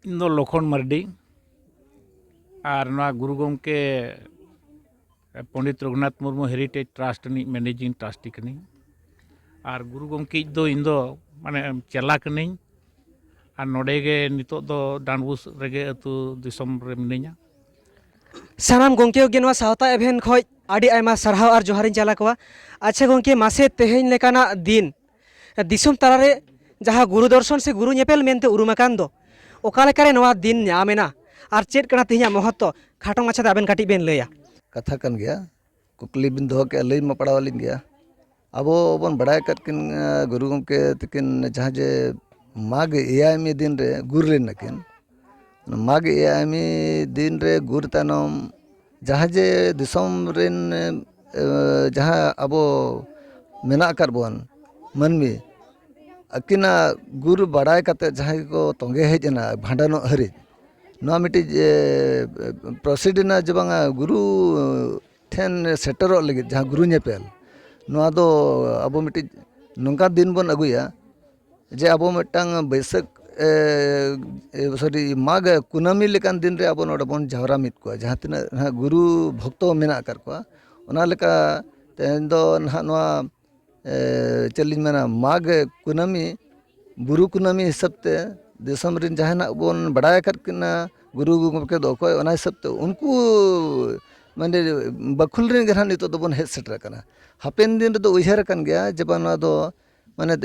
ᱤᱧ ᱫᱚ ᱞᱚᱠᱷᱚᱱ ᱢᱟᱨᱰᱤ, ᱟᱨ ᱱᱚᱣᱟ ᱜᱩᱨᱩ ᱜᱚᱢᱠᱮ ᱯᱚᱱᱰᱤᱛ ᱨᱚᱜᱷᱩᱱᱟᱛᱷ ᱢᱩᱨᱢᱩ ᱦᱮᱨᱤᱴᱮᱡᱽ ᱴᱨᱟᱥᱴ ᱨᱤᱱᱤᱡ ᱢᱮᱱᱮᱡᱤᱝ ᱴᱨᱟᱥᱴᱤ ᱠᱟᱹᱱᱟᱹᱧ᱾ ᱟᱨ ᱜᱩᱨᱩ ᱜᱚᱢᱠᱮ ᱤᱡ ᱫᱚ ᱤᱧ ᱫᱚ ᱢᱟᱱᱮ ᱪᱮᱞᱟ ᱠᱟᱹᱱᱟᱹᱧ, ᱟᱨ ᱱᱚᱰᱮ ᱜᱮ ᱱᱤᱛᱚᱜ ᱫᱚ ᱰᱟᱸᱰᱵᱩᱥ ᱨᱮᱜᱮ ᱟᱹᱛᱩ ᱫᱤᱥᱚᱢ ᱨᱮ ᱢᱤᱱᱟᱹᱧᱟ᱾ ᱥᱟᱱᱟᱢ ᱜᱚᱢᱠᱮ ᱠᱚᱜᱮ ᱱᱚᱣᱟ ᱥᱟᱶᱛᱟ ᱮᱵᱷᱮᱱ ᱠᱷᱚᱱ ᱟᱹᱰᱤ ᱟᱭᱢᱟ ᱥᱟᱨᱦᱟᱣ ᱟᱨ ᱡᱚᱦᱟᱨᱤᱧ ᱪᱟᱞ ᱟᱠᱚᱣᱟ᱾ ᱟᱪᱪᱷᱟ ᱜᱚᱢᱠᱮ, ᱢᱟᱥᱮ ᱛᱮᱦᱮᱧ ᱞᱮᱠᱟᱱᱟᱜ ᱫᱤᱱ ᱫᱤᱥᱚᱢ ᱛᱟᱞᱟᱨᱮ ᱡᱟᱦᱟᱸ ᱜᱩᱨᱩ ᱫᱚᱨᱥᱚᱱ ᱥᱮ ᱜᱩᱨᱩ ᱧᱮᱯᱮᱞ ᱢᱮᱱᱛᱮ ᱩᱨᱩᱢ ᱟᱠᱟᱱ ᱫᱚ, ᱚᱠᱟ ᱞᱮᱠᱟᱨᱮ ᱱᱚᱣᱟ ᱫᱤᱱ ᱧᱟᱢ ᱮᱱᱟ ᱟᱨ ᱪᱮᱫ ᱠᱟᱱᱟ ᱛᱮᱦᱮᱧᱟᱜ ᱢᱚᱦᱚᱛᱛᱚ, ᱠᱷᱟᱴᱚ ᱢᱟᱪᱷᱟᱛᱮ ᱟᱵᱮᱱ ᱠᱟᱹᱴᱤᱡ ᱵᱮᱱ ᱞᱟᱹᱭᱟ᱾ ᱠᱟᱛᱷᱟ ᱠᱟᱱ ᱜᱮᱭᱟ, ᱠᱩᱠᱞᱤ ᱵᱤᱱ ᱫᱚᱦᱚ ᱠᱮᱫᱼᱟ, ᱞᱟᱹᱭ ᱢᱟ ᱯᱟᱲᱟᱣ ᱟᱹᱞᱤᱧ ᱜᱮᱭᱟ᱾ ᱟᱵᱚ ᱵᱚᱱ ᱵᱟᱲᱟᱭ ᱟᱠᱟᱫ ᱠᱤᱱ, ᱜᱩᱨᱩ ᱜᱚᱢᱠᱮ ᱛᱟᱹᱠᱤᱱ ᱡᱟᱦᱟᱸ ᱡᱮ ᱢᱟᱜᱽ ᱮᱭᱟᱭ ᱢᱤ ᱫᱤᱱ ᱨᱮ ᱜᱩᱨ ᱞᱮᱱᱟ ᱠᱤᱱ, ᱚᱱᱟ ᱢᱟᱜᱽ ᱮᱭᱟᱭ ᱢᱤ ᱫᱤᱱ ᱨᱮ ᱜᱩᱨ ᱛᱟᱭᱱᱚᱢ ᱡᱟᱦᱟᱸ ᱡᱮ ᱫᱤᱥᱚᱢ ᱨᱮᱱ ᱮ, ᱡᱟᱦᱟᱸ ᱟᱵᱚ ᱢᱮᱱᱟᱜ ᱟᱠᱟᱫ ᱵᱚᱱ ᱢᱟᱹᱱᱢᱤ, ᱟᱹᱠᱤᱱᱟᱜ ᱜᱩᱨ ᱵᱟᱲᱟᱭ ᱠᱟᱛᱮ ᱡᱟᱦᱟᱸᱭ ᱠᱚ ᱛᱚᱸᱜᱮ ᱦᱮᱡ ᱮᱱᱟ ᱵᱷᱟᱸᱰᱟᱱᱚᱜ ᱦᱟᱹᱨᱤᱡ, ᱱᱚᱣᱟ ᱢᱤᱫᱴᱤᱡ ᱯᱨᱚᱥᱤᱰ ᱮᱱᱟ ᱡᱮ ᱵᱟᱝᱟ ᱜᱩᱨᱩ ᱴᱷᱮᱱ ᱥᱮᱴᱮᱨᱚᱜ ᱞᱟᱹᱜᱤᱫ ᱡᱟᱦᱟᱸ ᱜᱩᱨᱩ ᱧᱮᱯᱮᱞ, ᱱᱚᱣᱟ ᱫᱚ ᱟᱵᱚ ᱢᱤᱫᱴᱤᱡ ᱱᱚᱝᱠᱟ ᱫᱤᱱ ᱵᱚᱱ ᱟᱹᱜᱩᱭᱟ ᱡᱮ ᱟᱵᱚ ᱢᱤᱫᱴᱟᱝ ᱵᱟᱹᱭᱥᱟᱹᱠᱷ ᱥᱚᱨᱤ ᱢᱟᱜᱽ ᱠᱩᱱᱟᱹᱢᱤ ᱞᱮᱠᱟᱱ ᱫᱤᱱ ᱨᱮ ᱟᱵᱚ ᱱᱚᱰᱮ ᱵᱚᱱ ᱡᱟᱣᱨᱟ ᱢᱤᱫ ᱠᱚᱣᱟ, ᱡᱟᱦᱟᱸ ᱛᱤᱱᱟᱹᱜ ᱱᱟᱦᱟᱜ ᱜᱩᱨᱩ ᱵᱷᱚᱠᱛᱚ ᱢᱮᱱᱟᱜ ᱟᱠᱟᱫ ᱠᱚᱣᱟ᱾ ᱚᱱᱟ ᱞᱮᱠᱟ ᱛᱮᱦᱮᱧ ᱫᱚ ᱱᱟᱦᱟᱜ ᱱᱚᱣᱟ ᱮ, ᱪᱮᱫ ᱞᱤᱧ ᱢᱮᱱᱟ, ᱢᱟᱜᱽ ᱠᱩᱱᱟᱹᱢᱤ, ᱵᱩᱨᱩ ᱠᱩᱱᱟᱹᱢᱤ ᱦᱤᱥᱟᱹᱵ ᱛᱮ ᱫᱤᱥᱚᱢ ᱨᱮᱱ ᱡᱟᱦᱟᱸᱭ ᱱᱟᱜ ᱵᱚᱱ ᱵᱟᱲᱟᱭ ᱟᱠᱟᱫ ᱠᱤᱱᱟ ᱜᱩᱨᱩ ᱜᱚᱢᱠᱮ ᱫᱚ ᱚᱠᱚᱭ, ᱚᱱᱟ ᱦᱤᱥᱟᱹᱵ ᱛᱮ ᱩᱱᱠᱩ ᱢᱟᱱᱮ ᱵᱟᱹᱠᱷᱩᱞ ᱨᱮᱱ ᱜᱮ ᱱᱟᱦᱟᱜ ᱱᱤᱛᱚᱜ ᱫᱚᱵᱚᱱ ᱦᱮᱡ ᱥᱮᱴᱮᱨ ᱟᱠᱟᱱᱟ᱾ ᱦᱟᱯᱮᱱ ᱫᱤᱱ ᱨᱮᱫᱚ ᱩᱭᱦᱟᱹᱨ ᱟᱠᱟᱱ ᱜᱮᱭᱟ ᱡᱮ ᱵᱟᱝ ᱱᱚᱣᱟ ᱫᱚ ᱢᱟᱱᱮ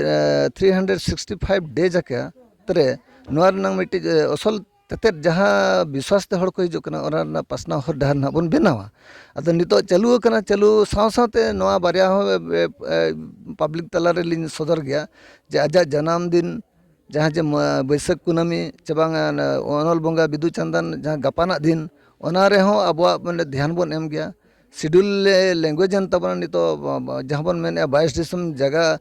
three hundred sixty five days ᱟᱠᱟ ᱛᱮ ᱱᱚᱣᱟ ᱨᱮᱱᱟᱜ ᱢᱤᱫᱴᱤᱡ ᱮ, ᱚᱥᱚᱞ ᱛᱮᱛᱮᱫ ᱡᱟᱦᱟᱸ ᱵᱤᱥᱣᱟᱥ ᱛᱮ ᱦᱚᱲ ᱠᱚ ᱦᱤᱡᱩᱜ ᱠᱟᱱᱟ, ᱚᱱᱟ ᱨᱮᱱᱟᱜ ᱯᱟᱥᱱᱟᱣ ᱦᱚᱨ ᱰᱟᱦᱟᱨ ᱱᱟᱦᱟᱜ ᱵᱚᱱ ᱵᱮᱱᱟᱣᱟ᱾ ᱟᱫᱚ ᱱᱤᱛᱚᱜ ᱪᱟᱹᱞᱩ ᱟᱠᱟᱱᱟ, ᱪᱟᱹᱞᱩ ᱥᱟᱶ ᱥᱟᱶᱛᱮ ᱱᱚᱣᱟ ᱵᱟᱨᱭᱟ ᱦᱚᱸ ᱮ, ᱮ, ᱯᱟᱵᱽᱞᱤᱠ ᱛᱟᱞᱟ ᱨᱮᱞᱤᱧ ᱥᱚᱫᱚᱨ ᱜᱮᱭᱟ ᱡᱮ ᱟᱡᱟᱜ ᱡᱟᱱᱟᱢ ᱫᱤᱱ ᱡᱟᱦᱟᱸ ᱡᱮ ᱢᱟ-, ᱵᱟᱹᱭᱥᱟᱹᱠᱷ ᱠᱩᱱᱟᱹᱢᱤ ᱪᱮ ᱵᱟᱝ ᱚᱱᱟ ᱚᱱᱚᱞ ᱵᱚᱸᱜᱟ ᱵᱤᱫᱩ ᱪᱟᱸᱫᱟᱱ ᱡᱟᱦᱟᱸ ᱜᱟᱯᱟᱱᱟᱜ ᱫᱤᱱ, ᱚᱱᱟ ᱨᱮᱦᱚᱸ ᱟᱵᱚᱣᱟᱜ ᱢᱟᱱᱮ ᱫᱷᱮᱭᱟᱱ ᱵᱚᱱ ᱮᱢ ᱜᱮᱭᱟ᱾ ᱥᱤᱰᱩᱞ ᱞᱮᱝᱜᱩᱭᱮᱡᱽ ᱮᱱ ᱛᱟᱵᱚᱱᱟ ᱱᱤᱛᱚᱜ, ᱵᱟ-, ᱵᱟ-, ᱡᱟᱦᱟᱸ ᱵᱚᱱ ᱢᱮᱱᱮᱫᱼᱟ ᱵᱟᱭᱤᱥ ᱰᱤᱥᱮᱢᱵᱚᱨ ᱡᱟᱭᱜᱟ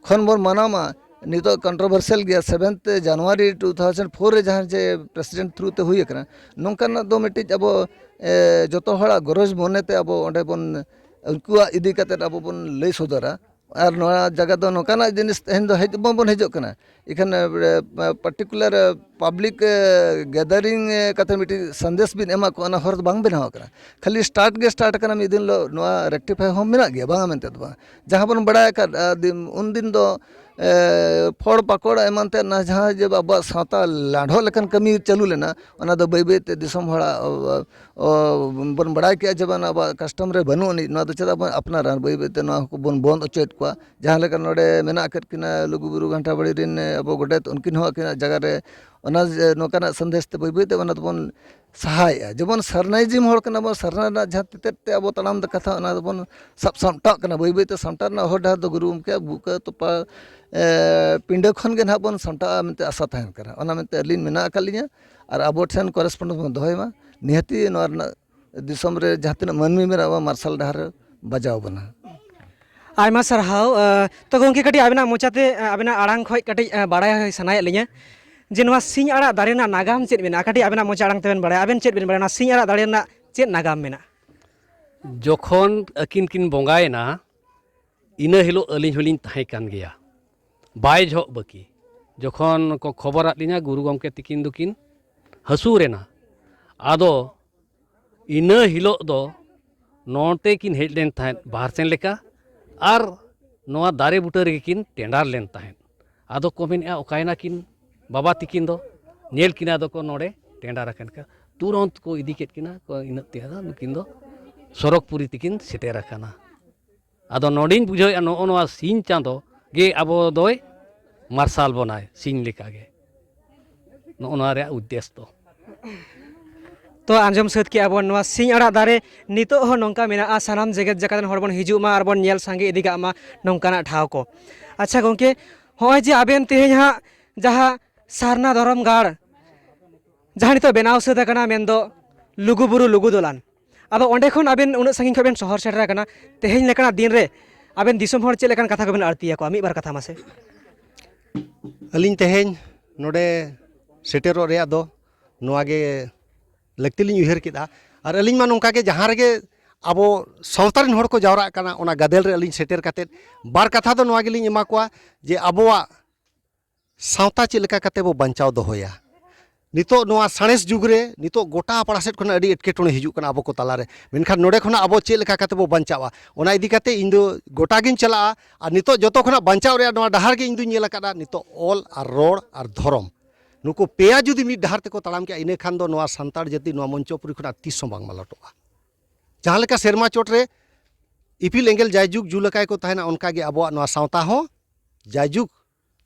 ᱠᱷᱚᱱ ᱵᱚᱱ ᱢᱟᱱᱟᱣ ᱢᱟ᱾ ᱱᱤᱛᱚᱜ ᱠᱚᱱᱴᱨᱳᱵᱷᱟᱨᱥᱤᱭᱟᱞ ᱜᱮᱭᱟ, ᱥᱮᱵᱷᱮᱱᱛᱷ ᱡᱟᱱᱩᱣᱟᱨᱤ ᱴᱩ ᱛᱷᱟᱣᱡᱮᱱᱰ ᱯᱷᱳᱨ ᱨᱮ ᱡᱟᱦᱟᱸ ᱡᱮ ᱯᱨᱮᱥᱤᱰᱮᱱᱴ ᱛᱷᱨᱩ ᱛᱮ ᱦᱩᱭ ᱟᱠᱟᱱᱟ, ᱱᱚᱝᱠᱟᱱᱟᱜ ᱫᱚ ᱢᱤᱫᱴᱤᱡ ᱟᱵᱚ, ᱮ, ᱡᱚᱛᱚ ᱦᱚᱲᱟᱜ ᱜᱚᱨᱚᱡᱽ ᱢᱚᱱᱮᱛᱮ ᱟᱵᱚ ᱚᱸᱰᱮ ᱵᱚᱱ, ᱩᱱᱠᱩᱣᱟᱜ ᱤᱫᱤ ᱠᱟᱛᱮᱫ ᱟᱵᱚ ᱵᱚᱱ ᱞᱟᱹᱭ ᱥᱚᱫᱚᱨᱟ᱾ ᱟᱨ ᱱᱚᱣᱟ ᱡᱟᱭᱜᱟ ᱫᱚ ᱱᱚᱝᱠᱟᱱᱟᱜ ᱡᱤᱱᱤᱥ ᱛᱮᱦᱮᱧ ᱫᱚ ᱦᱮᱡ ᱵᱟᱝᱵᱚᱱ ᱦᱤᱡᱩᱜ ᱠᱟᱱᱟ᱾ ᱤᱠᱷᱟᱹᱱ, ᱮ, ᱯᱟᱨᱴᱤᱠᱩᱞᱟᱨ ᱯᱟᱵᱽᱞᱤᱠ, ᱮ, ᱜᱮᱫᱟᱨᱤᱝ, ᱮ, ᱠᱟᱛᱮ ᱢᱤᱫᱴᱤᱡ ᱥᱟᱸᱫᱮᱥ ᱵᱤᱱ ᱮᱢᱟ ᱠᱚᱣᱟ, ᱚᱱᱟ ᱦᱚᱨ ᱫᱚ ᱵᱟᱝ ᱵᱮᱱᱟᱣ ᱟᱠᱟᱱᱟ᱾ ᱠᱷᱟᱹᱞᱤ ᱥᱴᱟᱨᱴ ᱜᱮ ᱥᱴᱟᱨᱴ ᱟᱠᱟᱱᱟ, ᱢᱤᱫ ᱫᱤᱱ ᱦᱤᱞᱳᱜ ᱱᱚᱣᱟ ᱨᱮᱠᱴᱤᱯᱷᱟᱭ ᱦᱚᱸ ᱢᱮᱱᱟᱜ ᱜᱮᱭᱟ, ᱵᱟᱝᱟ ᱢᱮᱱᱛᱮ ᱫᱚ ᱵᱟᱝ᱾ ᱡᱟᱦᱟᱸ ᱵᱚᱱ ᱵᱟᱲᱟᱭ ᱟᱠᱟᱫ, ᱟ, ᱫᱤᱱ, ᱩᱱ ᱫᱤᱱ ᱫᱚ, ᱮ, ᱯᱷᱚᱲ ᱯᱟᱠᱚᱲ ᱮᱢᱟᱱ ᱛᱮ ᱚᱱᱟ ᱡᱟᱦᱟᱸ ᱡᱮ ᱟᱵᱚᱣᱟᱜ ᱥᱟᱶᱛᱟ ᱞᱟᱸᱰᱷᱚᱜ ᱞᱮᱠᱟᱱ ᱠᱟᱹᱢᱤ ᱪᱟᱹᱞᱩ ᱞᱮᱱᱟ, ᱚᱱᱟ ᱫᱚ ᱵᱟᱹᱭ ᱵᱟᱹᱭ ᱛᱮ ᱫᱤᱥᱚᱢ ᱦᱚᱲᱟᱜ, ᱚ, ᱚ, ᱵᱚᱱ ᱵᱟᱲᱟᱭ ᱠᱮᱜᱼᱟ ᱡᱮ ᱵᱟᱝ ᱟᱵᱚᱣᱟᱜ ᱠᱟᱥᱴᱚᱢ ᱨᱮ ᱵᱟᱹᱱᱩᱜ ᱟᱹᱱᱤᱡ, ᱱᱚᱣᱟ ᱫᱚ ᱪᱮᱫᱟᱜ ᱵᱚᱱ ᱟᱯᱱᱟᱨᱟ, ᱵᱟᱹᱭ ᱵᱟᱹᱭ ᱛᱮ ᱱᱚᱣᱟ ᱦᱚᱸᱠᱚ ᱵᱚᱱ ᱵᱚᱱᱫ ᱚᱪᱚᱭᱮᱫ ᱠᱚᱣᱟ᱾ ᱡᱟᱦᱟᱸ ᱞᱮᱠᱟ ᱱᱚᱰᱮ ᱢᱮᱱᱟᱜ ᱟᱠᱟᱫ ᱠᱤᱱᱟ ᱞᱩᱜᱩᱵᱩᱨᱩ ᱜᱷᱟᱱᱴᱟ ᱵᱟᱲᱮ ᱨᱮᱱ, ᱮ, ᱟᱵᱚ ᱜᱚᱰᱮᱛ, ᱩᱱᱠᱤᱱ ᱦᱚᱸ ᱟᱹᱠᱤᱱᱟᱜ ᱡᱟᱭᱜᱟ ᱨᱮ ᱚᱱᱟ ᱡᱮ ᱱᱚᱝᱠᱟᱱᱟᱜ ᱥᱟᱸᱫᱮᱥ ᱛᱮ ᱵᱟᱹᱭ ᱵᱟᱹᱭ ᱛᱮ ᱚᱱᱟ ᱫᱚᱵᱚᱱ ᱥᱟᱦᱟᱭᱮᱜᱼᱟ᱾ ᱡᱮᱢᱚᱱ ᱥᱟᱨᱱᱟᱭᱡᱤᱢ ᱦᱚᱲ ᱠᱟᱱᱟ ᱵᱚᱱ, ᱥᱟᱨᱱᱟ ᱨᱮᱱᱟᱜ ᱡᱟᱦᱟᱸ ᱛᱮᱛᱮᱫ ᱛᱮ ᱟᱵᱚ ᱛᱟᱲᱟᱢ ᱫᱟ ᱠᱟᱛᱷᱟ, ᱚᱱᱟ ᱫᱚᱵᱚᱱ ᱥᱟᱵ ᱥᱟᱢᱴᱟᱜ ᱠᱟᱱᱟ᱾ ᱵᱟᱹᱭ ᱵᱟᱹᱭ ᱛᱮ ᱥᱟᱢᱴᱟᱜ ᱨᱮᱱᱟᱜ ᱦᱚᱨ ᱰᱟᱦᱟᱨ ᱫᱚ ᱜᱩᱨᱩ ᱜᱚᱢᱠᱮᱭᱟᱜ ᱵᱩᱠᱟᱹ ᱛᱚᱯᱟ, ᱮ, ᱯᱤᱸᱰᱟᱹ ᱠᱷᱚᱱ ᱜᱮ ᱱᱟᱦᱟᱜ ᱵᱚᱱ ᱥᱟᱢᱴᱟᱜᱼᱟ ᱢᱮᱱᱛᱮ ᱟᱥᱟ ᱛᱟᱦᱮᱱ ᱠᱟᱱᱟ᱾ ᱚᱱᱟ ᱢᱮᱱᱛᱮ ᱟᱹᱞᱤᱧ ᱢᱮᱱᱟᱜ ᱟᱠᱟᱫ ᱞᱤᱧᱟᱹ ᱟᱨ ᱟᱵᱚ ᱴᱷᱮᱱ ᱠᱚᱨᱮᱥᱯᱚᱱᱰᱮᱱᱥ ᱵᱚᱱ ᱫᱚᱦᱚᱭ ᱢᱟ᱾ ᱱᱤᱦᱟᱹᱛᱤ ᱱᱚᱣᱟ ᱨᱮᱱᱟᱜ ᱫᱤᱥᱚᱢ ᱨᱮ ᱡᱟᱦᱟᱸ ᱛᱤᱱᱟᱹᱜ ᱢᱟᱹᱱᱢᱤ ᱢᱮᱱᱟᱜ ᱵᱚᱱᱟ, ᱢᱟᱨᱥᱟᱞ ᱰᱟᱦᱟᱨ ᱨᱮ ᱵᱟᱡᱟᱣ ᱵᱚᱱᱟ᱾ ᱟᱭᱢᱟ ᱥᱟᱨᱦᱟᱣ᱾ ᱟᱸ, ᱛᱚ ᱜᱚᱢᱠᱮ, ᱠᱟᱹᱴᱤᱡ ᱟᱵᱮᱱᱟᱜ ᱢᱚᱪᱟᱛᱮ, ᱟᱸ, ᱟᱵᱮᱱᱟᱜ ᱟᱲᱟᱝ ᱠᱷᱚᱱ ᱠᱟᱹᱴᱤᱡ, ᱟᱸ, ᱵᱟᱲᱟᱭ ᱥᱟᱱᱟᱭᱮᱫ ᱞᱤᱧᱟᱹ ᱡᱮ ᱱᱚᱣᱟ ᱥᱤᱧ ᱟᱲᱟᱜ ᱫᱟᱨᱮ ᱨᱮᱱᱟᱜ ᱱᱟᱜᱟᱢ ᱪᱮᱫ ᱢᱮᱱᱟᱜᱼᱟ? ᱠᱟᱹᱴᱤᱡ ᱟᱵᱮᱱᱟᱜ ᱢᱚᱪᱟ ᱟᱲᱟᱝ ᱛᱮᱵᱮᱱ ᱵᱟᱲᱟᱭᱟ, ᱟᱵᱮᱱ ᱪᱮᱫ ᱵᱮᱱ ᱵᱟᱲᱟᱭᱟ, ᱱᱚᱣᱟ ᱥᱤᱧ ᱟᱲᱟᱜ ᱫᱟᱨᱮ ᱨᱮᱱᱟᱜ ᱪᱮᱫ ᱱᱟᱜᱟᱢ ᱢᱮᱱᱟᱜᱼᱟ? ᱡᱚᱠᱷᱚᱱ ᱟᱹᱠᱤᱱ ᱠᱤᱱ ᱵᱚᱸᱜᱟᱭᱮᱱᱟ, ᱤᱱᱟᱹ ᱦᱤᱞᱳᱜ ᱟᱹᱞᱤᱧ ᱦᱚᱸᱞᱤᱧ ᱛᱟᱦᱮᱸ ᱠᱟᱱ ᱜᱮᱭᱟ, ᱵᱟᱭ ᱡᱚᱦᱚᱜ ᱵᱟᱹᱠᱤ᱾ ᱡᱚᱠᱷᱚᱱ ᱠᱚ ᱠᱷᱚᱵᱚᱨᱟᱫ ᱞᱤᱧᱟ ᱜᱩᱨᱩ ᱜᱚᱢᱠᱮ ᱛᱤᱠᱤᱱ ᱫᱚᱠᱤᱱ ᱦᱟᱹᱥᱩᱨ ᱮᱱᱟ, ᱟᱫᱚ ᱤᱱᱟᱹ ᱦᱤᱞᱳᱜ ᱫᱚ ᱱᱚᱛᱮ ᱠᱤᱱ ᱦᱮᱡ ᱞᱮᱱ ᱛᱟᱦᱮᱸᱫ ᱵᱟᱦᱟᱨ ᱥᱮᱱ ᱞᱮᱠᱟ, ᱟᱨ ᱱᱚᱣᱟ ᱫᱟᱨᱮ ᱵᱩᱴᱟᱹ ᱨᱮᱜᱮ ᱠᱤᱱ ᱴᱮᱸᱰᱟᱨ ᱞᱮᱱ ᱛᱟᱦᱮᱸᱫ᱾ ᱟᱫᱚ ᱠᱚ ᱢᱮᱱᱮᱫᱼᱟ, ᱚᱠᱟᱭᱮᱱᱟ ᱠᱤᱱ ᱵᱟᱵᱟ ᱛᱤᱠᱤᱱ ᱫᱚ? ᱧᱮᱞ ᱠᱤᱱᱟ ᱫᱚᱠᱚ ᱱᱚᱰᱮ ᱴᱮᱸᱰᱟᱨ ᱟᱠᱟᱱ ᱠᱟ-, ᱛᱩᱨᱚᱱᱛ ᱠᱚ ᱤᱫᱤ ᱠᱮᱫ ᱠᱤᱱᱟ ᱠᱚ, ᱤᱱᱟᱹᱜ ᱛᱮ ᱟᱫᱚ ᱱᱩᱠᱤᱱ ᱫᱚ ᱥᱚᱨᱚᱜᱽᱯᱩᱨᱤ ᱛᱮᱠᱤᱱ ᱥᱮᱴᱮᱨ ᱟᱠᱟᱱᱟ᱾ ᱟᱫᱚ ᱱᱚᱰᱮᱧ ᱵᱩᱡᱷᱟᱹᱣᱮᱫᱼᱟ, ᱱᱚᱜᱼᱚ ᱱᱚᱣᱟ ᱥᱤᱧ ᱪᱟᱸᱫᱚ ᱜᱮ ᱟᱵᱚ ᱫᱚᱭ ᱢᱟᱨᱥᱟᱞ ᱵᱚᱱᱟᱭ ᱥᱤᱧ ᱞᱮᱠᱟᱜᱮ᱾ ᱱᱚᱜᱼᱚ ᱱᱚᱣᱟ ᱨᱮᱭᱟᱜ ᱩᱫᱽᱫᱮᱥ ᱫᱚ᱾ ᱛᱚ, ᱟᱸᱡᱚᱢ ᱥᱟᱹᱛ ᱠᱮᱜᱼᱟ ᱵᱚᱱ, ᱱᱚᱣᱟ ᱥᱤᱧ ᱟᱲᱟᱜ ᱫᱟᱨᱮ ᱱᱤᱛᱚᱜ ᱦᱚᱸ ᱱᱚᱝᱠᱟ ᱢᱮᱱᱟᱜᱼᱟ᱾ ᱥᱟᱱᱟᱢ ᱡᱮᱜᱮᱛ ᱡᱟᱠᱟᱛ ᱨᱮᱱ ᱦᱚᱲ ᱵᱚᱱ ᱦᱤᱡᱩᱜ ᱢᱟ ᱟᱨ ᱵᱚᱱ ᱧᱮᱞ ᱥᱟᱸᱜᱮ ᱤᱫᱤ ᱠᱟᱜ ᱢᱟ ᱱᱚᱝᱠᱟᱱᱟᱜ ᱴᱷᱟᱶ ᱠᱚ᱾ ᱟᱪᱪᱷᱟ ᱜᱚᱢᱠᱮ, ᱦᱚᱸᱜᱼᱚᱭ ᱡᱮ ᱟᱵᱮᱱ ᱛᱮᱦᱮᱧ ᱦᱟᱸᱜ ᱡᱟᱦᱟᱸ ᱥᱟᱨᱱᱟ ᱫᱷᱚᱨᱚᱢ ᱜᱟᱲ ᱡᱟᱦᱟᱸ ᱱᱤᱛᱚᱜ ᱵᱮᱱᱟᱣ ᱥᱟᱹᱛ ᱟᱠᱟᱱᱟ, ᱢᱮᱱᱫᱚ ᱞᱩᱜᱩᱵᱩᱨᱩ ᱞᱩᱜᱩ ᱫᱚᱞᱟᱱ, ᱟᱫᱚ ᱚᱸᱰᱮ ᱠᱷᱚᱱ ᱟᱵᱮᱱ ᱩᱱᱟᱹᱜ ᱥᱟᱺᱜᱤᱧ ᱠᱷᱚᱱ ᱵᱮᱱ ᱥᱚᱦᱚᱨ ᱥᱮᱴᱮᱨ ᱟᱠᱟᱱᱟ, ᱛᱮᱦᱮᱧ ᱞᱮᱠᱟᱱᱟᱜ ᱫᱤᱱ ᱨᱮ ᱟᱵᱮᱱ ᱫᱤᱥᱚᱢ ᱦᱚᱲ ᱪᱮᱫ ᱞᱮᱠᱟᱱ ᱠᱟᱛᱷᱟ ᱠᱚᱵᱮᱱ ᱟᱹᱲᱛᱤ ᱟᱠᱚᱣᱟ? ᱢᱤᱫ ᱵᱟᱨ ᱠᱟᱛᱷᱟ ᱢᱟᱥᱮ᱾ ᱟᱹᱞᱤᱧ ᱛᱮᱦᱮᱧ ᱱᱚᱰᱮ ᱥᱮᱴᱮᱨᱚᱜ ᱨᱮᱭᱟᱜ ᱫᱚ ᱱᱚᱣᱟ ᱜᱮ ᱞᱟᱹᱠᱛᱤ ᱞᱤᱧ ᱩᱭᱦᱟᱹᱨ ᱠᱮᱫᱟ᱾ ᱟᱨ ᱟᱹᱞᱤᱧ ᱢᱟ ᱱᱚᱝᱠᱟ ᱜᱮ ᱡᱟᱦᱟᱸ ᱨᱮᱜᱮ ᱟᱵᱚ ᱥᱟᱶᱛᱟ ᱨᱮᱱ ᱦᱚᱲ ᱠᱚ ᱡᱟᱣᱨᱟᱜ ᱠᱟᱱᱟ, ᱚᱱᱟ ᱜᱟᱫᱮᱞ ᱨᱮ ᱟᱹᱞᱤᱧ ᱥᱮᱴᱮᱨ ᱠᱟᱛᱮᱫ ᱵᱟᱨ ᱠᱟᱛᱷᱟ ᱫᱚ ᱱᱚᱣᱟ ᱜᱮᱞᱤᱧ ᱮᱢᱟ ᱠᱚᱣᱟ ᱡᱮ ᱟᱵᱚᱣᱟᱜ ᱥᱟᱶᱛᱟ ᱪᱮᱫ ᱞᱮᱠᱟ ᱠᱟᱛᱮ ᱵᱚ ᱵᱟᱧᱪᱟᱣ ᱫᱚᱦᱚᱭᱟ᱾ ᱱᱤᱛᱚᱜ ᱱᱚᱣᱟ ᱥᱟᱬᱮᱥ ᱡᱩᱜᱽ ᱨᱮ ᱱᱤᱛᱚᱜ ᱜᱚᱴᱟ ᱯᱟᱲᱟ ᱥᱮᱫ ᱠᱷᱚᱱᱟᱜ ᱟᱹᱰᱤ ᱮᱴᱠᱮᱴᱚᱬᱮ ᱦᱤᱡᱩᱜ ᱠᱟᱱᱟ ᱟᱵᱚ ᱠᱚ ᱛᱟᱞᱟᱨᱮ, ᱢᱮᱱᱠᱷᱟᱱ ᱱᱚᱰᱮ ᱠᱷᱚᱱᱟᱜ ᱟᱵᱚ ᱪᱮᱫ ᱞᱮᱠᱟ ᱠᱟᱛᱮ ᱵᱚ ᱵᱟᱧᱪᱟᱜᱼᱟ, ᱚᱱᱟ ᱤᱫᱤ ᱠᱟᱛᱮ ᱤᱧ ᱫᱚ ᱜᱚᱴᱟ ᱜᱤᱧ ᱪᱟᱞᱟᱜᱼᱟ᱾ ᱟᱨ ᱱᱤᱛᱚᱜ ᱡᱚᱛᱚ ᱠᱷᱚᱱᱟᱜ ᱵᱟᱧᱪᱟᱣ ᱨᱮᱭᱟᱜ ᱱᱚᱣᱟ ᱰᱟᱦᱟᱨ ᱜᱮ ᱤᱧ ᱫᱩᱧ ᱧᱮᱞ ᱟᱠᱟᱫᱟ ᱱᱤᱛᱚᱜ ᱚᱞ ᱟᱨ ᱨᱚᱲ ᱟᱨ ᱫᱷᱚᱨᱚᱢ᱾ ᱱᱩᱠᱩ ᱯᱮᱭᱟ ᱡᱩᱫᱤ ᱢᱤᱫ ᱰᱟᱦᱟᱨ ᱛᱮᱠᱚ ᱛᱟᱲᱟᱢ ᱠᱮᱜᱼᱟ, ᱤᱱᱟᱹ ᱠᱷᱟᱱ ᱫᱚ ᱱᱚᱣᱟ ᱥᱟᱱᱛᱟᱲ ᱡᱟᱹᱛᱤ ᱱᱚᱣᱟ ᱢᱚᱧᱪᱚᱯᱩᱨᱤ ᱠᱷᱚᱱᱟᱜ ᱛᱤᱥ ᱦᱚᱸ ᱵᱟᱝ ᱢᱟᱞᱚᱴᱚᱜᱼᱟ᱾ ᱡᱟᱦᱟᱸ ᱞᱮᱠᱟ ᱥᱮᱨᱢᱟ ᱪᱚᱴ ᱨᱮ ᱤᱯᱤᱞ ᱮᱸᱜᱮᱞ ᱡᱟᱭᱡᱩᱜᱽ ᱡᱩ ᱞᱮᱠᱟ ᱜᱮᱠᱚ ᱛᱟᱦᱮᱱᱟ, ᱚᱱᱠᱟ ᱜᱮ ᱟᱵᱚᱣᱟᱜ ᱱᱚᱣᱟ ᱥᱟᱶᱛᱟ ᱦᱚᱸ ᱡᱟᱭᱡᱩᱜᱽ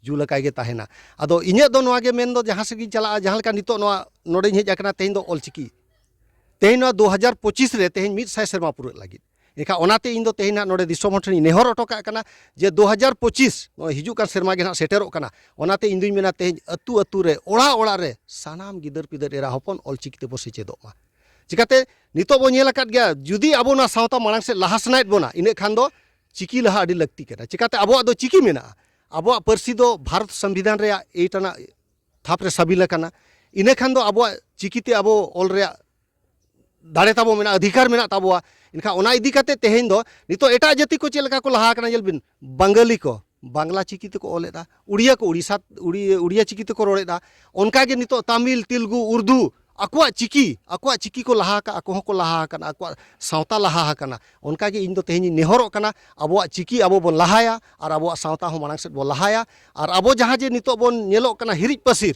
ᱡᱩ ᱞᱮᱠᱟ ᱜᱮ ᱛᱟᱦᱮᱱᱟ᱾ ᱟᱫᱚ ᱤᱧᱟᱹᱜ ᱫᱚ ᱱᱚᱣᱟ ᱜᱮ ᱢᱮᱱ ᱫᱚ, ᱡᱟᱦᱟᱸ ᱥᱮᱫ ᱜᱤᱧ ᱪᱟᱞᱟᱜᱼᱟ, ᱡᱟᱦᱟᱸ ᱞᱮᱠᱟ ᱱᱤᱛᱚᱜ ᱱᱚᱣᱟ ᱱᱚᱰᱮᱧ ᱦᱮᱡ ᱟᱠᱟᱱᱟ, ᱛᱮᱦᱮᱧ ᱫᱚ ᱚᱞᱪᱤᱠᱤ, ᱛᱮᱦᱮᱧ ᱱᱚᱣᱟ ᱫᱩ ᱦᱟᱡᱟᱨ ᱯᱚᱸᱪᱤᱥ ᱨᱮ ᱛᱮᱦᱮᱧ ᱢᱤᱫ ᱥᱟᱭ ᱥᱮᱨᱢᱟ ᱯᱩᱨᱟᱹᱜ ᱞᱟᱹᱜᱤᱫ᱾ ᱮᱱᱠᱷᱟᱱ ᱚᱱᱟᱛᱮ ᱤᱧ ᱫᱚ ᱛᱮᱦᱮᱧ ᱱᱟᱦᱟᱜ ᱱᱚᱰᱮ ᱫᱤᱥᱚᱢ ᱦᱚᱲ ᱴᱷᱮᱱᱤᱧ ᱱᱮᱦᱚᱨ ᱦᱚᱴᱚ ᱠᱟᱜ ᱠᱟᱱᱟ ᱡᱮ ᱫᱩ ᱦᱟᱡᱟᱨ ᱯᱚᱸᱪᱤᱥ ᱱᱚᱜᱼᱚᱭ ᱦᱤᱡᱩᱜ ᱠᱟᱱ ᱥᱮᱨᱢᱟ ᱜᱮ ᱱᱟᱦᱟᱜ ᱥᱮᱴᱮᱨᱚᱜ ᱠᱟᱱᱟ, ᱚᱱᱟᱛᱮ ᱤᱧ ᱫᱩᱧ ᱢᱮᱱᱟ ᱛᱮᱦᱮᱧ ᱟᱹᱛᱩ ᱟᱹᱛᱩ ᱨᱮ, ᱚᱲᱟᱜ ᱚᱲᱟᱜ ᱨᱮ ᱥᱟᱱᱟᱢ ᱜᱤᱫᱟᱹᱨ ᱯᱤᱫᱟᱹᱨ ᱮᱨᱟ ᱦᱚᱯᱚᱱ ᱚᱞᱪᱤᱠᱤ ᱛᱮᱵᱚ ᱥᱮᱪᱮᱫᱚᱜ ᱢᱟ᱾ ᱪᱤᱠᱟᱛᱮ ᱱᱤᱛᱚᱜ ᱵᱚ ᱧᱮᱞ ᱟᱠᱟᱫ ᱜᱮᱭᱟ, ᱡᱩᱫᱤ ᱟᱵᱚ ᱱᱚᱣᱟ ᱥᱟᱶᱛᱟ ᱢᱟᱲᱟᱝ ᱥᱮᱫ ᱞᱟᱦᱟ ᱥᱟᱱᱟᱭᱮᱫ ᱵᱚᱱᱟ, ᱤᱱᱟᱹᱜ ᱠᱷᱟᱱ ᱫᱚ ᱪᱤᱠᱤ ᱞᱟᱦᱟ ᱟᱹᱰᱤ ᱞᱟᱹᱠᱛᱤ ᱠᱟᱱᱟ᱾ ᱪᱤᱠᱟᱛᱮ ᱟᱵᱚᱣᱟᱜ ᱫᱚ ᱪᱤᱠᱤ ᱢᱮᱱᱟᱜᱼᱟ, ᱟᱵᱚᱣᱟᱜ ᱯᱟᱹᱨᱥᱤ ᱫᱚ ᱵᱷᱟᱨᱚᱛ ᱥᱚᱝᱵᱤᱫᱷᱟᱱ ᱨᱮᱭᱟᱜ ᱮᱭᱤᱴ ᱟᱱᱟᱜ ᱫᱷᱟᱯ ᱨᱮ ᱥᱟᱹᱵᱤᱞ ᱟᱠᱟᱱᱟ᱾ ᱤᱱᱟᱹ ᱠᱷᱟᱱ ᱫᱚ ᱟᱵᱚᱣᱟᱜ ᱪᱤᱠᱤᱛᱮ ᱟᱵᱚ ᱚᱞ ᱨᱮᱭᱟᱜ ᱫᱟᱲᱮ ᱛᱟᱵᱚ ᱢᱮᱱᱟᱜᱼᱟ, ᱚᱫᱷᱤᱠᱟᱨ ᱢᱮᱱᱟᱜ ᱛᱟᱵᱚᱣᱟ᱾ ᱮᱱᱠᱷᱟᱱ ᱚᱱᱟ ᱤᱫᱤ ᱠᱟᱛᱮ ᱛᱮᱦᱮᱧ ᱫᱚ ᱱᱤᱛᱚᱜ ᱮᱴᱟᱜ ᱡᱟᱹᱛᱤ ᱠᱚ ᱪᱮᱫ ᱞᱮᱠᱟ ᱠᱚ ᱞᱟᱦᱟ ᱟᱠᱟᱱᱟ, ᱧᱮᱞ ᱵᱤᱱ, ᱵᱟᱝᱜᱟᱞᱤ ᱠᱚ ᱵᱟᱝᱞᱟ ᱪᱤᱠᱤ ᱛᱮᱠᱚ ᱚᱞᱮᱫᱼᱟ, ᱩᱲᱤᱭᱟ ᱠᱚ ᱩᱲᱤᱥᱟ, ᱩᱲᱤ-, ᱩᱲᱤᱭᱟ ᱪᱤᱠᱤ ᱛᱮᱠᱚ ᱨᱚᱲᱮᱫᱼᱟ᱾ ᱚᱱᱠᱟᱜᱮ ᱱᱤᱛᱚᱜ ᱛᱟᱢᱤᱞ, ᱛᱮᱞᱜᱩ, ᱩᱨᱫᱩ, ᱟᱠᱚᱣᱟᱜ ᱪᱤᱠᱤ, ᱟᱠᱚᱣᱟᱜ ᱪᱤᱠᱤ ᱠᱚ ᱞᱟᱦᱟ ᱟᱠᱟᱫᱼᱟ, ᱟᱠᱚ ᱦᱚᱸᱠᱚ ᱞᱟᱦᱟ ᱟᱠᱟᱱᱟ, ᱟᱠᱚᱣᱟᱜ ᱥᱟᱶᱛᱟ ᱞᱟᱦᱟ ᱟᱠᱟᱱᱟ᱾ ᱚᱱᱠᱟᱜᱮ ᱤᱧ ᱫᱚ ᱛᱮᱦᱮᱧ ᱤᱧ ᱱᱮᱦᱚᱨᱚᱜ ᱠᱟᱱᱟ, ᱟᱵᱚᱣᱟᱜ ᱪᱤᱠᱤ ᱟᱵᱚ ᱵᱚᱱ ᱞᱟᱦᱟᱭᱟ ᱟᱨ ᱟᱵᱚᱣᱟᱜ ᱥᱟᱶᱛᱟ ᱦᱚᱸ ᱢᱟᱲᱟᱝ ᱥᱮᱫ ᱵᱚᱱ ᱞᱟᱦᱟᱭᱟ᱾ ᱟᱨ ᱟᱵᱚ ᱡᱟᱦᱟᱸ ᱡᱮ ᱱᱤᱛᱚᱜ ᱵᱚᱱ ᱧᱮᱞᱚᱜ ᱠᱟᱱᱟ ᱦᱤᱨᱤᱡ ᱯᱟᱹᱥᱤᱨ,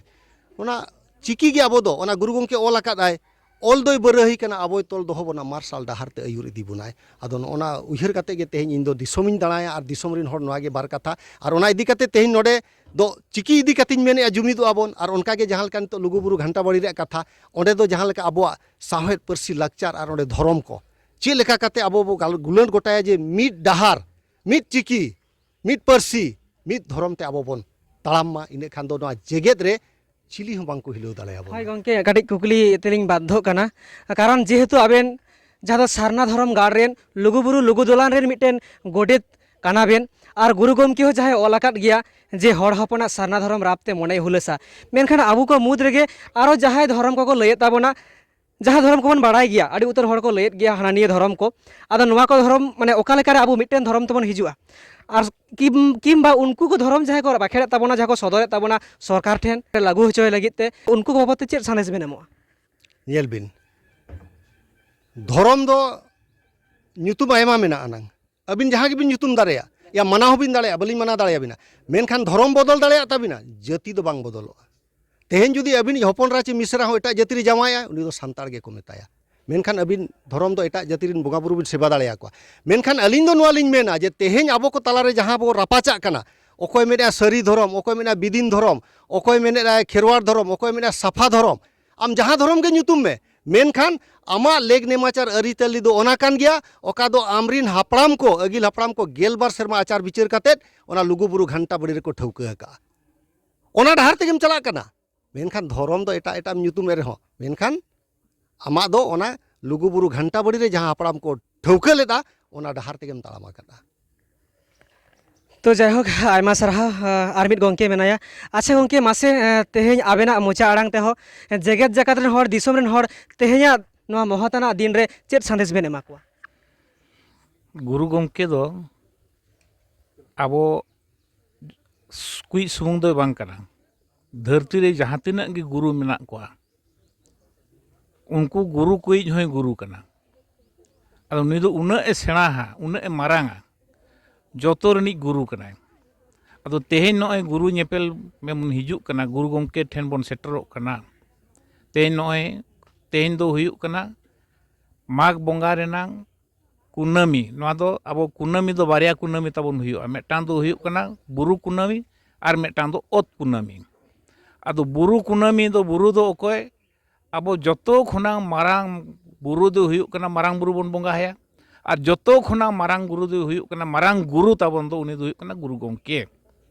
ᱚᱱᱟ ᱪᱤᱠᱤ ᱜᱮ ᱟᱵᱚ ᱫᱚ, ᱚᱱᱟ ᱜᱩᱨᱩ ᱜᱚᱢᱠᱮ ᱚᱞ ᱟᱠᱟᱫ ᱟᱭ, ᱚᱞ ᱫᱚᱭ ᱵᱟᱹᱨᱟᱹᱦᱤ ᱠᱟᱱᱟ, ᱟᱵᱚᱭ ᱛᱚᱞ ᱫᱚᱦᱚ ᱵᱚᱱᱟ, ᱢᱟᱨᱥᱟᱞ ᱰᱟᱦᱟᱨ ᱛᱮ ᱟᱹᱭᱩᱨ ᱤᱫᱤ ᱵᱚᱱᱟᱭ᱾ ᱟᱫᱚ ᱱᱚᱜᱼᱚ ᱱᱟ ᱩᱭᱦᱟᱹᱨ ᱠᱟᱛᱮ ᱜᱮ ᱛᱮᱦᱮᱧ ᱤᱧ ᱫᱚ ᱫᱤᱥᱚᱢᱤᱧ ᱫᱟᱬᱟᱭᱟ ᱟᱨ ᱫᱤᱥᱚᱢ ᱨᱮᱱ ᱦᱚᱲ ᱱᱚᱣᱟ ᱜᱮ ᱵᱟᱨ ᱠᱟᱛᱷᱟ᱾ ᱟᱨ ᱚᱱᱟ ᱤᱫᱤ ᱠᱟᱛᱮ ᱛᱮᱦᱮᱧ ᱱᱚᱰᱮ ᱫᱚ ᱪᱤᱠᱤ ᱤᱫᱤ ᱠᱟᱛᱮᱧ ᱢᱮᱱᱮᱫᱼᱟ, ᱡᱩᱢᱤᱫᱚᱜᱼᱟ ᱵᱚᱱ᱾ ᱟᱨ ᱚᱱᱠᱟ ᱜᱮ ᱡᱟᱦᱟᱸ ᱞᱮᱠᱟ ᱱᱤᱛᱚᱜ ᱞᱩᱜᱩᱵᱩᱨᱩ ᱜᱷᱟᱱᱴᱟ ᱵᱟᱲᱤ ᱨᱮᱭᱟᱜ ᱠᱟᱛᱷᱟ, ᱚᱸᱰᱮ ᱫᱚ ᱡᱟᱦᱟᱸ ᱞᱮᱠᱟ ᱟᱵᱚᱣᱟᱜ ᱥᱟᱶᱦᱮᱫ, ᱯᱟᱹᱨᱥᱤ, ᱞᱟᱠᱪᱟᱨ ᱟᱨ ᱚᱸᱰᱮ ᱫᱷᱚᱨᱚᱢ ᱠᱚ ᱪᱮᱫ ᱞᱮᱠᱟ ᱠᱟᱛᱮ ᱟᱵᱚ ᱵᱚ ᱜᱟᱞ-, ᱜᱩᱞᱟᱹᱴ ᱜᱚᱴᱟᱭᱟ ᱡᱮ ᱢᱤᱫ ᱰᱟᱦᱟᱨ, ᱢᱤᱫ ᱪᱤᱠᱤ, ᱢᱤᱫ ᱯᱟᱹᱨᱥᱤ, ᱢᱤᱫ ᱫᱷᱚᱨᱚᱢ ᱛᱮ ᱟᱵᱚ ᱵᱚᱱ ᱛᱟᱲᱟᱢ ᱢᱟ, ᱤᱱᱟᱹ ᱠᱷᱟᱱ ᱫᱚ ᱱᱚᱣᱟ ᱡᱮᱜᱮᱛ ᱨᱮ ᱪᱤᱞᱤ ᱦᱚᱸ ᱵᱟᱝ ᱠᱚ ᱦᱤᱞᱟᱹᱣ ᱫᱟᱲᱮᱭᱟᱵᱚᱱᱟ᱾ ᱦᱳᱭ ᱜᱚᱢᱠᱮ, ᱠᱟᱹᱴᱤᱡ ᱠᱩᱠᱞᱤ ᱛᱮᱞᱤᱧ ᱵᱟᱫᱽᱫᱷᱚᱜ ᱠᱟᱱᱟ, ᱠᱟᱨᱚᱱ ᱡᱮᱦᱮᱛᱩ ᱟᱵᱮᱱ ᱡᱟᱦᱟᱸ ᱫᱚ ᱥᱟᱨᱱᱟ ᱫᱷᱚᱨᱚᱢ ᱜᱟᱲ ᱨᱮᱱ ᱞᱩᱜᱩᱵᱩᱨᱩ ᱞᱩᱜᱩ ᱫᱚᱞᱟᱱ ᱨᱮᱱ ᱢᱤᱫᱴᱮᱱ ᱜᱚᱰᱮᱛ ᱠᱟᱱᱟ ᱵᱮᱱ᱾ ᱟᱨ ᱜᱩᱨᱩ ᱜᱚᱢᱠᱮ ᱦᱚᱸ ᱡᱟᱦᱟᱸᱭ ᱚᱞ ᱟᱠᱟᱫ ᱜᱮᱭᱟ ᱡᱮ ᱦᱚᱲ ᱦᱚᱯᱚᱱᱟᱜ ᱥᱟᱨᱱᱟ ᱫᱷᱚᱨᱚᱢ ᱨᱟᱯ ᱛᱮ ᱢᱚᱱᱮᱭ ᱦᱩᱞᱟᱹᱥᱟ᱾ ᱢᱮᱱᱠᱷᱟᱱ ᱟᱵᱚ ᱠᱚ ᱢᱩᱫᱽ ᱨᱮᱜᱮ ᱟᱨᱚ ᱡᱟᱦᱟᱸᱭ ᱫᱷᱚᱨᱚᱢ ᱠᱚᱠᱚ ᱞᱟᱹᱭᱮᱫ ᱛᱟᱵᱚᱱᱟ, ᱡᱟᱦᱟᱸ ᱫᱷᱚᱨᱚᱢ ᱠᱚᱵᱚᱱ ᱵᱟᱲᱟᱭ ᱜᱮᱭᱟ, ᱟᱹᱰᱤ ᱩᱛᱟᱹᱨ ᱦᱚᱲ ᱠᱚ ᱞᱟᱹᱭᱮᱫ ᱜᱮᱭᱟ ᱦᱟᱱᱟ ᱱᱤᱭᱟᱹ ᱫᱷᱚᱨᱚᱢ ᱠᱚ᱾ ᱟᱫᱚ ᱱᱚᱣᱟ ᱠᱚ ᱫᱷᱚᱨᱚᱢ, ᱢᱟᱱᱮ, ᱚᱠᱟ ᱞᱮᱠᱟᱨᱮ ᱟᱵᱚ ᱢᱤᱫᱴᱮᱱ ᱫᱷᱚᱨᱚᱢ ᱛᱮᱵᱚᱱ ᱦᱤᱡᱩᱜᱼᱟ? ᱟᱨ ᱠᱤᱢ-, ᱠᱤᱢᱵᱟ ᱩᱱᱠᱩ ᱠᱚ ᱫᱷᱚᱨᱚᱢ ᱡᱟᱦᱟᱸᱭ ᱠᱚ ᱵᱟᱠᱷᱮᱲᱮᱫ ᱛᱟᱵᱚᱱᱟ, ᱡᱟᱦᱟᱸ ᱠᱚ ᱥᱚᱫᱚᱨᱮᱫ ᱛᱟᱵᱚᱱᱟ ᱥᱚᱨᱠᱟᱨ ᱴᱷᱮᱱ ᱞᱟᱹᱜᱩ ᱦᱚᱪᱚᱭ ᱞᱟᱹᱜᱤᱫ ᱛᱮ, ᱩᱱᱠᱩ ᱠᱚ ᱵᱟᱵᱚᱫ ᱛᱮ ᱪᱮᱫ ᱥᱟᱸᱫᱮᱥ ᱵᱮᱱ ᱮᱢᱚᱜᱼᱟ? ᱧᱮᱞ ᱵᱤᱱ, ᱫᱷᱚᱨᱚᱢ ᱫᱚ ᱧᱩᱛᱩᱢ ᱟᱭᱢᱟ ᱢᱮᱱᱟᱜ ᱟᱱᱟᱝ᱾ ᱟᱹᱵᱤᱱ ᱡᱟᱦᱟᱸ ᱜᱮᱵᱤᱱ ᱧᱩᱛᱩᱢ ᱫᱟᱲᱮᱭᱟᱜ, ᱭᱟ, ᱢᱟᱱᱟᱣ ᱦᱚᱸᱵᱤᱱ ᱫᱟᱲᱮᱭᱟᱜᱼᱟ, ᱵᱟᱹᱞᱤᱧ ᱢᱟᱱᱟᱣ ᱫᱟᱲᱮᱭᱟᱵᱤᱱᱟ᱾ ᱢᱮᱱᱠᱷᱟᱱ ᱫᱷᱚᱨᱚᱢ ᱵᱚᱫᱚᱞ ᱫᱟᱲᱮᱭᱟᱜ ᱛᱟᱵᱤᱱᱟ, ᱡᱟᱹᱛᱤ ᱫᱚ ᱵᱟᱝ ᱵᱚᱫᱚᱞᱚᱜᱼᱟ᱾ ᱛᱮᱦᱮᱧ ᱡᱩᱫᱤ ᱟᱹᱵᱤᱱᱤᱡ ᱦᱚᱯᱚᱱ ᱮᱨᱟ ᱪᱮ ᱢᱤᱥᱨᱟ ᱦᱚᱸ ᱮᱴᱟᱜ ᱡᱟᱹᱛᱤ ᱨᱮ ᱡᱟᱶᱟᱭᱟ, ᱩᱱᱤ ᱫᱚ ᱥᱟᱱᱛᱟᱲ ᱜᱮᱠᱚ ᱢᱮᱛᱟᱭᱟ᱾ ᱢᱮᱱᱠᱷᱟᱱ ᱟᱹᱵᱤᱱ ᱫᱷᱚᱨᱚᱢ ᱫᱚ ᱮᱴᱟᱜ ᱡᱟᱹᱛᱤ ᱨᱮᱱ ᱵᱚᱸᱜᱟ ᱵᱩᱨᱩ ᱵᱤᱱ ᱥᱮᱵᱟ ᱫᱟᱲᱮᱭᱟᱠᱚᱣᱟ᱾ ᱢᱮᱱᱠᱷᱟᱱ ᱟᱹᱞᱤᱧ ᱫᱚ ᱱᱚᱣᱟ ᱞᱤᱧ ᱢᱮᱱᱟ ᱡᱮ ᱛᱮᱦᱮᱧ ᱟᱵᱚ ᱠᱚ ᱛᱟᱞᱟᱨᱮ ᱡᱟᱦᱟᱸ ᱵᱚ ᱨᱟᱯᱟᱪᱟᱜ ᱠᱟᱱᱟ, ᱚᱠᱚᱭ ᱢᱮᱱᱮᱫᱼᱟ ᱥᱟᱹᱨᱤ ᱫᱷᱚᱨᱚᱢ, ᱚᱠᱚᱭ ᱢᱮᱱᱮᱫᱼᱟ ᱵᱤᱫᱤᱱ ᱫᱷᱚᱨᱚᱢ, ᱚᱠᱚᱭ ᱢᱮᱱᱮᱫᱼᱟ ᱠᱷᱮᱨᱣᱟᱲ ᱫᱷᱚᱨᱚᱢ, ᱚᱠᱚᱭ ᱢᱮᱱᱮᱫᱼᱟ ᱥᱟᱯᱷᱟ ᱫᱷᱚᱨᱚᱢ, ᱟᱢ ᱡᱟᱦᱟᱸ ᱫᱷᱚᱨᱚᱢ ᱜᱮ ᱧᱩᱛᱩᱢ ᱢᱮ, ᱢᱮᱱᱠᱷᱟᱱ ᱟᱢᱟᱜ ᱞᱮᱠ ᱱᱮᱢᱟᱪᱟᱨ ᱟᱹᱨᱤᱪᱟᱹᱞᱤ ᱫᱚ ᱚᱱᱟ ᱠᱟᱱ ᱜᱮᱭᱟ, ᱚᱠᱟ ᱫᱚ ᱟᱢᱨᱤᱱ ᱦᱟᱯᱲᱟᱢ ᱠᱚ, ᱟᱹᱜᱤᱞ ᱦᱟᱯᱲᱟᱢ ᱠᱚ ᱜᱮᱞᱵᱟᱨ ᱥᱮᱨᱢᱟ ᱟᱪᱟᱨ ᱵᱤᱪᱟᱹᱨ ᱠᱟᱛᱮᱫ ᱚᱱᱟ ᱞᱩᱜᱩᱵᱩᱨᱩ ᱜᱷᱟᱱᱴᱟ ᱵᱟᱲᱤ ᱨᱮᱠᱚ ᱴᱷᱟᱹᱣᱠᱟᱹ ᱟᱠᱟᱫᱼᱟ᱾ ᱚᱱᱟ ᱰᱟᱦᱟᱨ ᱛᱮᱜᱮᱢ ᱪᱟᱞᱟᱜ ᱠᱟᱱᱟ᱾ ᱢᱮᱱᱠᱷᱟᱱ ᱫᱷᱚᱨᱚᱢ ᱫᱚ ᱮᱴᱟᱜ ᱮᱴᱟᱜ ᱮᱢ ᱧᱩᱛᱩᱢ ᱮ ᱨᱮᱦᱚᱸ, ᱢᱮᱱᱠᱷᱟᱱ ᱟᱢᱟᱜ ᱫᱚ ᱚᱱᱟ ᱞᱩᱜᱩᱵᱩᱨᱩ ᱜᱷᱟᱱᱴᱟ ᱵᱟᱲᱤ ᱨᱮ ᱡᱟᱦᱟᱸ ᱦᱟᱯᱲᱟᱢ ᱠᱚ ᱴᱷᱟᱹᱣᱠᱟᱹ ᱞᱮᱫᱟ, ᱚᱱᱟ ᱰᱟᱦᱟᱨ ᱛᱮᱜᱮᱢ ᱛᱟᱲᱟᱢ ᱟᱠᱟᱫᱼᱟ᱾ ᱛᱚ ᱡᱟᱭᱦᱳᱠ, ᱟᱭᱢᱟ ᱥᱟᱨᱦᱟᱣ᱾ ᱟᱨ ᱢᱤᱫ ᱜᱚᱢᱠᱮ ᱢᱮᱱᱟᱭᱟ᱾ ᱟᱪᱪᱷᱟ ᱜᱚᱢᱠᱮ, ᱢᱟᱥᱮ, ᱛᱮᱦᱮᱧ ᱟᱵᱮᱱᱟᱜ ᱢᱚᱪᱟ ᱟᱲᱟᱝ ᱛᱮᱦᱚᱸ ᱡᱮᱜᱮᱛ ᱡᱟᱠᱟᱛ ᱨᱮᱱ ᱦᱚᱲ, ᱫᱤᱥᱚᱢ ᱨᱮᱱ ᱦᱚᱲ ᱛᱮᱦᱮᱧᱟᱜ ᱱᱚᱣᱟ ᱢᱚᱦᱚᱛᱟᱱᱟᱜ ᱫᱤᱱ ᱨᱮ ᱪᱮᱫ ᱥᱟᱸᱫᱮᱥ ᱵᱮᱱ ᱮᱢᱟ ᱠᱚᱣᱟ? ᱜᱩᱨᱩ ᱜᱚᱢᱠᱮ ᱫᱚ ᱟᱵᱚ ᱠᱩᱭᱤᱡ ᱥᱩᱢᱩᱝ ᱫᱚᱭ ᱵᱟᱝ ᱠᱟᱱᱟ᱾ ᱫᱷᱟᱹᱨᱛᱤ ᱨᱮ ᱡᱟᱦᱟᱸ ᱛᱤᱱᱟᱹᱜ ᱜᱮ ᱜᱩᱨᱩ ᱢᱮᱱᱟᱜ ᱠᱚᱣᱟ, ᱩᱱᱠᱩ ᱜᱩᱨᱩ ᱠᱩᱭᱤᱡ ᱦᱚᱸᱭ ᱜᱩᱨᱩ ᱠᱟᱱᱟ᱾ ᱟᱫᱚ ᱱᱩᱭ ᱫᱚ ᱩᱱᱟᱹᱜ ᱮ ᱥᱮᱬᱟᱦᱟ, ᱩᱱᱟᱹᱜ ᱮ ᱢᱟᱨᱟᱝᱟ, ᱡᱚᱛᱚ ᱨᱤᱱᱤᱡ ᱜᱩᱨᱩ ᱠᱟᱱᱟᱭ᱾ ᱟᱫᱚ ᱛᱮᱦᱮᱧ ᱱᱚᱜᱼᱚᱭ ᱜᱩᱨᱩ ᱧᱮᱯᱮᱞ ᱵᱚᱱ ᱦᱤᱡᱩᱜ ᱠᱟᱱᱟ, ᱜᱩᱨᱩ ᱜᱚᱢᱠᱮ ᱴᱷᱮᱱ ᱵᱚᱱ ᱥᱮᱴᱮᱨᱚᱜ ᱠᱟᱱᱟ᱾ ᱛᱮᱦᱮᱧ ᱱᱚᱜᱼᱚᱭ, ᱛᱮᱦᱮᱧ ᱫᱚ ᱦᱩᱭᱩᱜ ᱠᱟᱱᱟ ᱢᱟᱜᱽ ᱵᱚᱸᱜᱟ ᱨᱮᱱᱟᱝ ᱠᱩᱱᱟᱹᱢᱤ᱾ ᱱᱚᱣᱟ ᱫᱚ ᱟᱵᱚ ᱠᱩᱱᱟᱹᱢᱤ ᱫᱚ ᱵᱟᱨᱭᱟ ᱠᱩᱱᱟᱹᱢᱤ ᱛᱟᱵᱚᱱ ᱦᱩᱭᱩᱜᱼᱟ, ᱢᱤᱫᱴᱟᱝ ᱫᱚ ᱦᱩᱭᱩᱜ ᱠᱟᱱᱟ ᱵᱩᱨᱩ ᱠᱩᱱᱟᱹᱢᱤ ᱟᱨ ᱢᱤᱫᱴᱟᱝ ᱫᱚ ᱚᱛ ᱠᱩᱱᱟᱹᱢᱤ᱾ ᱟᱫᱚ ᱵᱩᱨᱩ ᱠᱩᱱᱟᱹᱢᱤ ᱫᱚ, ᱵᱩᱨᱩ ᱫᱚ ᱚᱠᱚᱭ? ᱟᱵᱚ ᱡᱚᱛᱚ ᱠᱷᱚᱱᱟᱝ ᱢᱟᱨᱟᱝ ᱵᱩᱨᱩ ᱫᱚ ᱦᱩᱭᱩᱜ ᱠᱟᱱᱟ ᱢᱟᱨᱟᱝ ᱵᱩᱨᱩ ᱵᱚᱱ ᱵᱚᱸᱜᱟ ᱟᱭᱟ, ᱟᱨ ᱡᱚᱛᱚ ᱠᱷᱚᱱᱟᱝ ᱢᱟᱨᱟᱝ ᱜᱩᱨᱩ ᱫᱚ ᱦᱩᱭᱩᱜ ᱠᱟᱱᱟ, ᱢᱟᱨᱟᱝ ᱜᱩᱨᱩ ᱛᱟᱵᱚᱱ ᱫᱚ ᱩᱱᱤ ᱫᱚ ᱦᱩᱭᱩᱜ ᱠᱟᱱᱟ ᱜᱩᱨᱩ ᱜᱚᱢᱠᱮ᱾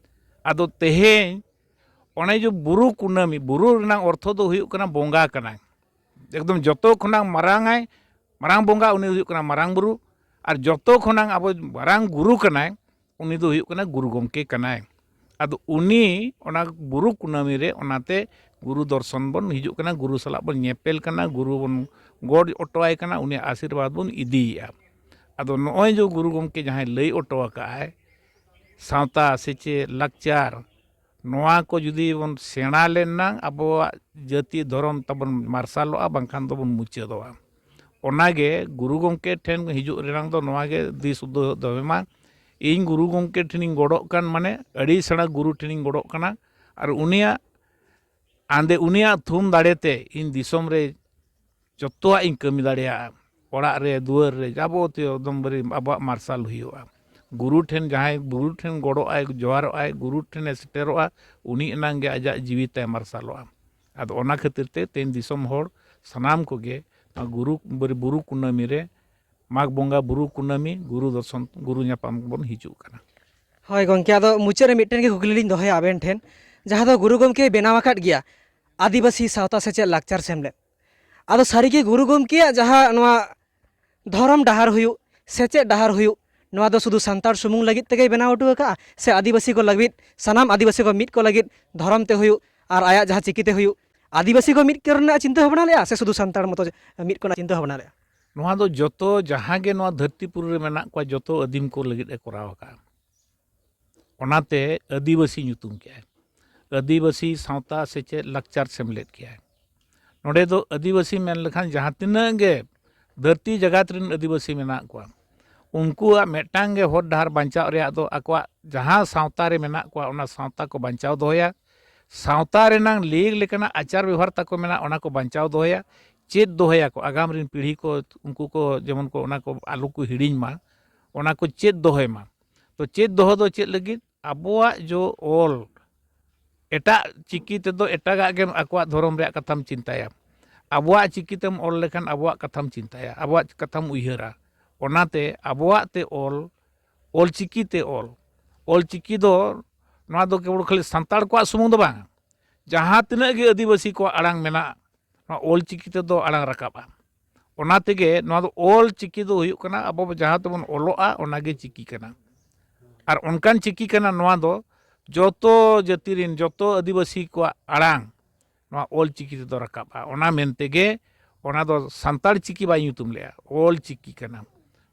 ᱟᱫᱚ ᱛᱮᱦᱮᱧ ᱚᱱᱮ ᱡᱮ ᱵᱩᱨᱩ ᱠᱩᱱᱟᱹᱢᱤ, ᱵᱩᱨᱩ ᱨᱮᱱᱟᱜ ᱚᱨᱛᱷᱚ ᱫᱚ ᱦᱩᱭᱩᱜ ᱠᱟᱱᱟ ᱵᱚᱸᱜᱟ ᱠᱟᱱᱟᱭ, ᱮᱠᱫᱚᱢ ᱡᱚᱛᱚ ᱠᱷᱚᱱᱟᱝ ᱢᱟᱨᱟᱝ ᱟᱭ, ᱢᱟᱨᱟᱝ ᱵᱚᱸᱜᱟ ᱩᱱᱤ ᱦᱩᱭᱩᱜ ᱠᱟᱱᱟ ᱢᱟᱨᱟᱝ ᱵᱩᱨᱩ, ᱟᱨ ᱡᱚᱛᱚ ᱠᱷᱚᱱᱟᱝ ᱟᱵᱚ ᱢᱟᱨᱟᱝ ᱜᱩᱨᱩ ᱠᱟᱱᱟᱭ, ᱩᱱᱤ ᱫᱚ ᱦᱩᱭᱩᱜ ᱠᱟᱱᱟ ᱜᱩᱨᱩ ᱜᱚᱢᱠᱮ ᱠᱟᱱᱟᱭ᱾ ᱟᱫᱚ ᱩᱱᱤ ᱚᱱᱟ ᱵᱩᱨᱩ ᱠᱩᱱᱟᱹᱢᱤ ᱨᱮ ᱚᱱᱟᱛᱮ ᱜᱩᱨᱩ ᱫᱚᱨᱥᱚᱱ ᱵᱚᱱ ᱦᱤᱡᱩᱜ ᱠᱟᱱᱟ, ᱜᱩᱨᱩ ᱥᱟᱞᱟᱜ ᱵᱚᱱ ᱧᱮᱯᱮᱞ ᱠᱟᱱᱟ, ᱜᱩᱨᱩ ᱵᱚᱱ ᱜᱚᱰ ᱚᱴᱚᱣᱟᱭ ᱠᱟᱱᱟ, ᱩᱱᱤᱭᱟᱜ ᱟᱥᱤᱨᱵᱟᱫᱽ ᱵᱚᱱ ᱤᱫᱤᱭᱮᱫᱼᱟ᱾ ᱟᱫᱚ ᱱᱚᱜᱼᱚᱭ ᱡᱮ ᱜᱩᱨᱩ ᱜᱚᱢᱠᱮ ᱡᱟᱦᱟᱸᱭ ᱞᱟᱹᱭ ᱚᱴᱚ ᱟᱠᱟᱫᱼᱟᱭ, ᱥᱟᱶᱛᱟ, ᱥᱮᱪᱮᱫ, ᱞᱟᱠᱪᱟᱨ, ᱱᱚᱣᱟ ᱠᱚ ᱡᱩᱫᱤ ᱵᱚᱱ ᱥᱮᱬᱟ ᱞᱮᱱᱟ, ᱟᱵᱚᱣᱟᱜ ᱡᱟᱹᱛᱤ ᱫᱷᱚᱨᱚᱢ ᱛᱟᱵᱚᱱ ᱢᱟᱨᱥᱟᱞᱚᱜᱼᱟ, ᱵᱟᱝᱠᱷᱟᱱ ᱫᱚᱵᱚᱱ ᱢᱩᱪᱟᱹᱫᱚᱜᱼᱟ᱾ ᱚᱱᱟᱜᱮ ᱜᱩᱨᱩ ᱜᱚᱢᱠᱮ ᱴᱷᱮᱱ ᱦᱤᱡᱩᱜ ᱨᱮᱱᱟᱜ ᱫᱚ ᱱᱚᱣᱟ ᱜᱮ ᱫᱤᱥ ᱦᱩᱫᱤᱥ ᱫᱚᱦᱚᱭ ᱢᱟ, ᱤᱧ ᱜᱩᱨᱩ ᱜᱚᱢᱠᱮ ᱴᱷᱮᱱᱤᱧ ᱜᱚᱰᱚᱜ ᱠᱟᱱ, ᱢᱟᱱᱮ ᱟᱹᱰᱤ ᱥᱮᱬᱟ ᱜᱩᱨᱩ ᱴᱷᱮᱱᱤᱧ ᱜᱚᱰᱚᱜ ᱠᱟᱱᱟ, ᱟᱨ ᱩᱱᱤᱭᱟᱜ ᱟᱸᱫᱮ, ᱩᱱᱤᱭᱟᱜ ᱛᱷᱩᱢ ᱫᱟᱲᱮᱛᱮ ᱤᱧ ᱫᱤᱥᱚᱢ ᱨᱮ ᱡᱚᱛᱚᱣᱟᱜ ᱤᱧ ᱠᱟᱹᱢᱤ ᱫᱟᱲᱮᱭᱟᱜᱼᱟ᱾ ᱚᱲᱟᱜ ᱨᱮ, ᱫᱩᱣᱟᱹᱨ ᱨᱮ, ᱡᱟᱵᱚᱛᱤᱭᱚ ᱮᱠᱫᱚᱢ ᱵᱟᱹᱨᱤ ᱟᱵᱚᱣᱟᱜ ᱢᱟᱨᱥᱟᱞ ᱦᱩᱭᱩᱜᱼᱟ᱾ ᱜᱩᱨᱩ ᱴᱷᱮᱱ ᱡᱟᱦᱟᱸᱭ ᱜᱩᱨᱩ ᱴᱷᱮᱱ ᱜᱚᱰᱚᱜ ᱟᱭ, ᱡᱚᱦᱟᱨᱚᱜ ᱟᱭ, ᱜᱩᱨᱩ ᱴᱷᱮᱱᱮ ᱥᱮᱴᱮᱨᱚᱜᱼᱟ, ᱩᱱᱤ ᱮᱱᱟᱝ ᱜᱮ ᱟᱡᱟᱜ ᱡᱤᱣᱤ ᱛᱟᱭ ᱢᱟᱨᱥᱟᱞᱚᱜᱼᱟ᱾ ᱟᱫᱚ ᱚᱱᱟ ᱠᱷᱟᱹᱛᱤᱨ ᱛᱮ ᱛᱮᱦᱮᱧ ᱫᱤᱥᱚᱢ ᱦᱚᱲ ᱥᱟᱱᱟᱢ ᱠᱚᱜᱮ ᱱᱚᱣᱟ ᱜᱩᱨᱩ, ᱵᱩᱨᱩ ᱠᱩᱱᱟᱹᱢᱤ ᱨᱮ, ᱢᱟᱜᱽ ᱵᱚᱸᱜᱟ ᱵᱩᱨᱩ ᱠᱩᱱᱟᱹᱢᱤ, ᱜᱩᱨᱩ ᱫᱚᱨᱥᱚᱱ, ᱜᱩᱨᱩ ᱧᱟᱯᱟᱢ ᱵᱚᱱ ᱦᱤᱡᱩᱜ ᱠᱟᱱᱟ᱾ ᱦᱳᱭ ᱜᱚᱢᱠᱮ, ᱟᱫᱚ ᱢᱩᱪᱟᱹᱫ ᱨᱮ ᱢᱤᱫᱴᱮᱱ ᱜᱮ ᱠᱩᱠᱞᱤ ᱞᱤᱧ ᱫᱚᱦᱚᱭᱟ ᱟᱵᱮᱱ ᱴᱷᱮᱱ, ᱡᱟᱦᱟᱸ ᱫᱚ ᱜᱩᱨᱩ ᱜᱚᱢᱠᱮ ᱵᱮᱱᱟᱣ ᱟᱠᱟᱫ ᱜᱮᱭᱟ ᱟᱹᱫᱤᱵᱟᱹᱥᱤ ᱥᱟᱶᱛᱟ ᱥᱮᱪᱮᱫ ᱞᱟᱠᱪᱟᱨ ᱥᱮᱢᱞᱮᱫ᱾ ᱟᱫᱚ ᱥᱟᱹᱨᱤᱜᱮ ᱜᱩᱨᱩ ᱜᱚᱢᱠᱮᱭᱟᱜ ᱡᱟᱦᱟᱸ ᱱᱚᱣᱟ ᱫᱷᱚᱨᱚᱢ ᱰᱟᱦᱟᱨ ᱦᱩᱭᱩᱜ, ᱥᱮᱪᱮᱫ ᱰᱟᱦᱟᱨ ᱦᱩᱭᱩᱜ, ᱱᱚᱣᱟ ᱫᱚ ᱥᱩᱫᱷᱩ ᱥᱟᱱᱛᱟᱲ ᱥᱩᱢᱩᱝ ᱞᱟᱹᱜᱤᱫ ᱛᱮᱜᱮᱭ ᱵᱮᱱᱟᱣ ᱦᱚᱴᱚ ᱟᱠᱟᱫᱼᱟ, ᱥᱮ ᱟᱹᱫᱤᱵᱟᱹᱥᱤ ᱠᱚ ᱞᱟᱹᱜᱤᱫ, ᱥᱟᱱᱟᱢ ᱟᱹᱫᱤᱵᱟᱹᱥᱤ ᱠᱚ ᱢᱤᱫ ᱠᱚ ᱞᱟᱹᱜᱤᱫ ᱫᱷᱚᱨᱚᱢ ᱛᱮ ᱦᱩᱭᱩᱜ ᱟᱨ ᱟᱭᱟᱜ ᱡᱟᱦᱟᱸ ᱪᱤᱠᱤᱛᱮ ᱦᱩᱭᱩᱜ, ᱟᱹᱫᱤᱵᱟᱹᱥᱤ ᱠᱚ ᱢᱤᱫ ᱠᱚ ᱨᱮᱱᱟᱜ ᱪᱤᱱᱛᱟᱹ ᱵᱷᱟᱵᱽᱱᱟ ᱞᱮᱫᱼᱟ ᱥᱮ ᱥᱩᱫᱷᱩ ᱥᱟᱱᱛᱟᱲ ᱢᱚᱛᱚ ᱢᱤᱫ ᱠᱚ ᱨᱮᱱᱟᱜ ᱪᱤᱱᱛᱟᱹ ᱵᱷᱟᱵᱽᱱᱟ ᱞᱮᱫᱼᱟ? ᱱᱚᱣᱟ ᱫᱚ ᱡᱚᱛᱚ ᱡᱟᱦᱟᱸ ᱜᱮ ᱱᱚᱣᱟ ᱫᱷᱟᱹᱨᱛᱤ ᱯᱩᱨᱤ ᱨᱮ ᱢᱮᱱᱟᱜ ᱠᱚᱣᱟ, ᱡᱚᱛᱚ ᱟᱹᱫᱤᱢ ᱠᱚ ᱞᱟᱹᱜᱤᱫ ᱮ ᱠᱚᱨᱟᱣ ᱟᱠᱟᱫᱼᱟ᱾ ᱚᱱᱟᱛᱮ ᱟᱹᱫᱤᱵᱟᱹᱥᱤ ᱧᱩᱛᱩᱢ ᱠᱮᱜᱼᱟᱭ᱾ ᱟᱹᱫᱤᱵᱟᱹᱥᱤ ᱥᱟᱶᱛᱟ ᱥᱮᱪᱮᱫ ᱞᱟᱠᱪᱟᱨ ᱥᱮᱢᱞᱮᱫ ᱠᱮᱜᱼᱟᱭ᱾ ᱱᱚᱰᱮ ᱫᱚ ᱟᱹᱫᱤᱵᱟᱹᱥᱤ ᱢᱮᱱ ᱞᱮᱠᱷᱟᱱ ᱡᱟᱦᱟᱸ ᱛᱤᱱᱟᱹᱜ ᱜᱮ ᱫᱷᱟᱹᱨᱛᱤ ᱡᱟᱠᱟᱛ ᱨᱮᱱ ᱟᱹᱫᱤᱵᱟᱹᱥᱤ ᱢᱮᱱᱟᱜ ᱠᱚᱣᱟ, ᱩᱱᱠᱩᱣᱟᱜ ᱢᱤᱫᱴᱟᱝ ᱜᱮ ᱦᱚᱨ ᱰᱟᱦᱟᱨ ᱵᱟᱧᱪᱟᱣ ᱨᱮᱭᱟᱜ ᱫᱚ ᱟᱠᱚᱣᱟᱜ ᱡᱟᱦᱟᱸ ᱥᱟᱶᱛᱟ ᱨᱮ ᱢᱮᱱᱟᱜ ᱠᱚᱣᱟ, ᱚᱱᱟ ᱥᱟᱶᱛᱟ ᱠᱚ ᱵᱟᱧᱪᱟᱣ ᱫᱚᱦᱚᱭᱟ᱾ ᱥᱟᱶᱛᱟ ᱨᱮᱱᱟᱝ ᱞᱮᱠ ᱞᱮᱠᱟᱱᱟᱜ ᱟᱪᱟᱨ ᱵᱮᱵᱚᱦᱟᱨ ᱛᱟᱠᱚ ᱢᱮᱱᱟᱜᱼᱟ, ᱚᱱᱟ ᱠᱚ ᱵᱟᱧᱪᱟᱣ ᱫᱚᱦᱚᱭᱟ, ᱪᱮᱫ ᱫᱚᱦᱚᱭᱟᱠᱚ, ᱟᱜᱟᱢ ᱨᱮᱱ ᱯᱤᱲᱦᱤ ᱠᱚ, ᱩᱱᱠᱩ ᱠᱚ ᱡᱮᱢᱚᱱ ᱠᱚ ᱚᱱᱟ ᱠᱚ ᱟᱞᱚ ᱠᱚ ᱦᱤᱲᱤᱧ ᱢᱟ, ᱚᱱᱟ ᱠᱚ ᱪᱮᱫ ᱫᱚᱦᱚᱭ ᱢᱟ᱾ ᱛᱚ ᱪᱮᱫ ᱫᱚᱦᱚ ᱫᱚ ᱪᱮᱫ ᱞᱟᱹᱜᱤᱫ? ᱟᱵᱚᱣᱟᱜ ᱡᱚ ᱚᱞ, ᱮᱴᱟᱜ ᱪᱤᱠᱤ ᱛᱮᱫᱚ ᱮᱴᱟᱜᱟᱜ ᱜᱮᱢ ᱟᱠᱚᱣᱟᱜ ᱫᱷᱚᱨᱚᱢ ᱨᱮᱭᱟᱜ ᱠᱟᱛᱷᱟᱢ ᱪᱤᱱᱛᱟᱹᱭᱟ, ᱟᱵᱚᱣᱟᱜ ᱪᱤᱠᱤ ᱛᱮᱢ ᱚᱞ ᱞᱮᱠᱷᱟᱱ ᱟᱵᱚᱣᱟᱜ ᱠᱟᱛᱷᱟᱢ ᱪᱤᱱᱛᱟᱹᱭᱟ, ᱟᱵᱚᱣᱟᱜ ᱠᱟᱛᱷᱟᱢ ᱩᱭᱦᱟᱹᱨᱟ᱾ ᱚᱱᱟᱛᱮ ᱟᱵᱚᱣᱟᱜ ᱛᱮ ᱚᱞ, ᱚᱞ ᱪᱤᱠᱤ ᱛᱮ ᱚᱞ, ᱚᱞ ᱪᱤᱠᱤ ᱫᱚ ᱱᱚᱣᱟ ᱫᱚ ᱠᱮᱵᱚᱞ ᱠᱷᱟᱹᱞᱤ ᱥᱟᱱᱛᱟᱲ ᱠᱚᱣᱟᱜ ᱥᱩᱢᱩᱝ ᱫᱚ ᱵᱟᱝ, ᱡᱟᱦᱟᱸ ᱛᱤᱱᱟᱹᱜ ᱜᱮ ᱟᱹᱫᱤᱵᱟᱹᱥᱤ ᱠᱚᱣᱟᱜ ᱟᱲᱟᱝ ᱢᱮᱱᱟᱜᱼᱟ, ᱱᱚᱣᱟ ᱚᱞ ᱪᱤᱠᱤ ᱛᱮᱫᱚ ᱟᱲᱟᱝ ᱨᱟᱠᱟᱵᱼᱟ᱾ ᱚᱱᱟ ᱛᱮᱜᱮ ᱱᱚᱣᱟ ᱫᱚ ᱚᱞ ᱪᱤᱠᱤ ᱫᱚ ᱦᱩᱭᱩᱜ ᱠᱟᱱᱟ, ᱟᱵᱚ ᱡᱟᱦᱟᱸ ᱛᱮᱵᱚᱱ ᱚᱞᱚᱜᱼᱟ, ᱚᱱᱟᱜᱮ ᱪᱤᱠᱤ ᱠᱟᱱᱟ᱾ ᱟᱨ ᱚᱱᱠᱟᱱ ᱪᱤᱠᱤ ᱠᱟᱱᱟ ᱱᱚᱣᱟ ᱫᱚ, ᱡᱚᱛᱚ ᱡᱟᱹᱛᱤ ᱨᱮᱱ, ᱡᱚᱛᱚ ᱟᱹᱫᱤᱵᱟᱹᱥᱤ ᱠᱚᱣᱟᱜ ᱟᱲᱟᱝ ᱱᱚᱣᱟ ᱚᱞ ᱪᱤᱠᱤ ᱛᱮᱫᱚ ᱨᱟᱠᱟᱵᱼᱟ᱾ ᱚᱱᱟ ᱢᱮᱱ ᱛᱮᱜᱮ ᱚᱱᱟ ᱫᱚ ᱥᱟᱱᱛᱟᱲ ᱪᱤᱠᱤ ᱵᱟᱭ ᱧᱩᱛᱩᱢ ᱞᱮᱫᱼᱟ, ᱚᱞ ᱪᱤᱠᱤ ᱠᱟᱱᱟ᱾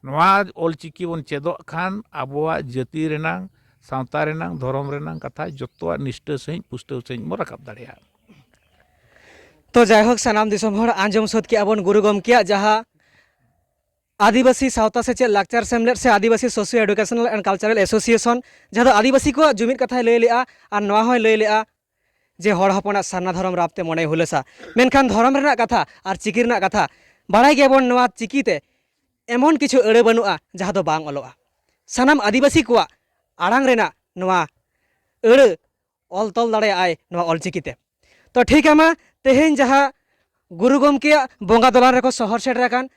ᱱᱚᱣᱟ ᱚᱞ ᱪᱤᱠᱤ ᱵᱚᱱ ᱪᱮᱫᱚᱜ ᱠᱷᱟᱱ ᱟᱵᱚᱣᱟᱜ ᱡᱟᱹᱛᱤ ᱨᱮᱱᱟᱝ, ᱥᱟᱶᱛᱟ ᱨᱮᱱᱟᱝ, ᱫᱷᱚᱨᱚᱢ ᱨᱮᱱᱟᱝ ᱠᱟᱛᱷᱟ ᱡᱚᱛᱚᱣᱟᱜ ᱱᱤᱥᱴᱟᱹ ᱥᱟᱺᱦᱤᱡ, ᱯᱩᱥᱴᱟᱹᱣ ᱥᱟᱺᱦᱤᱡ ᱵᱚᱱ ᱨᱟᱠᱟᱵ ᱫᱟᱲᱮᱭᱟᱜᱼᱟ᱾ ᱛᱚ ᱡᱟᱭᱦᱳᱠ, ᱥᱟᱱᱟᱢ ᱫᱤᱥᱚᱢ ᱦᱚᱲ ᱟᱸᱡᱚᱢ ᱥᱟᱹᱛ ᱠᱮᱜᱼᱟ ᱵᱚᱱ ᱜᱩᱨᱩ ᱜᱚᱢᱠᱮᱭᱟᱜ ᱡᱟᱦᱟᱸ ᱟᱹᱫᱤᱵᱟᱹᱥᱤ ᱥᱟᱶᱛᱟ ᱥᱮᱪᱮᱫ ᱞᱟᱠᱪᱟᱨ ᱥᱮᱢᱞᱮᱫ ᱥᱮ ᱟᱹᱫᱤᱵᱟᱹᱥᱤ socio educational and cultural association, ᱡᱟᱦᱟᱸ ᱫᱚ ᱟᱹᱫᱤᱵᱟᱹᱥᱤ ᱠᱚᱣᱟᱜ ᱡᱩᱢᱤᱫ ᱠᱟᱛᱷᱟᱭ ᱞᱟᱹᱭ ᱞᱮᱜᱼᱟ, ᱟᱨ ᱱᱚᱣᱟ ᱦᱚᱸᱭ ᱞᱟᱹᱭ ᱞᱮᱜᱼᱟ ᱡᱮ ᱦᱚᱲ ᱦᱚᱯᱚᱱᱟᱜ ᱥᱟᱨᱱᱟ ᱫᱷᱚᱨᱚᱢ ᱨᱟᱯ ᱛᱮ ᱢᱚᱱᱮᱭ ᱦᱩᱞᱟᱹᱥᱟ᱾ ᱢᱮᱱᱠᱷᱟᱱ ᱫᱷᱚᱨᱚᱢ ᱨᱮᱱᱟᱜ ᱠᱟᱛᱷᱟ ᱟᱨ ᱪᱤᱠᱤ ᱨᱮᱱᱟᱜ ᱠᱟᱛᱷᱟ ᱵᱟᱲᱟᱭ ᱜᱮᱭᱟᱵᱚᱱ, ᱱᱚᱣᱟ ᱪᱤᱠᱤ ᱛᱮ ᱮᱢᱚᱱ ᱠᱤᱪᱷᱩ ᱟᱹᱲᱟᱹ ᱵᱟᱹᱱᱩᱜᱼᱟ ᱡᱟᱦᱟᱸ ᱫᱚ ᱵᱟᱝ ᱚᱞᱚᱜᱼᱟ᱾ ᱥᱟᱱᱟᱢ ᱟᱹᱫᱤᱵᱟᱹᱥᱤ ᱠᱚᱣᱟᱜ ᱟᱲᱟᱝ ᱨᱮᱱᱟᱜ ᱱᱚᱣᱟ ᱟᱹᱲᱟᱹ ᱚᱞ ᱛᱚᱞ ᱫᱟᱲᱮᱭᱟᱜᱼᱟᱭ ᱱᱚᱣᱟ ᱚᱞᱪᱤᱠᱤ ᱛᱮ᱾ ᱛᱚ ᱴᱷᱤᱠ ᱟᱢᱟ, ᱛᱮᱦᱮᱧ ᱡᱟᱦᱟᱸ ᱜᱩᱨᱩ ᱜᱚᱢᱠᱮᱭᱟᱜ ᱵᱚᱸᱜᱟ ᱫᱚᱞᱟᱱ ᱨᱮᱠᱚ ᱥᱚᱦᱚᱨ ᱥᱮᱴᱮᱨ ᱟᱠᱟᱱ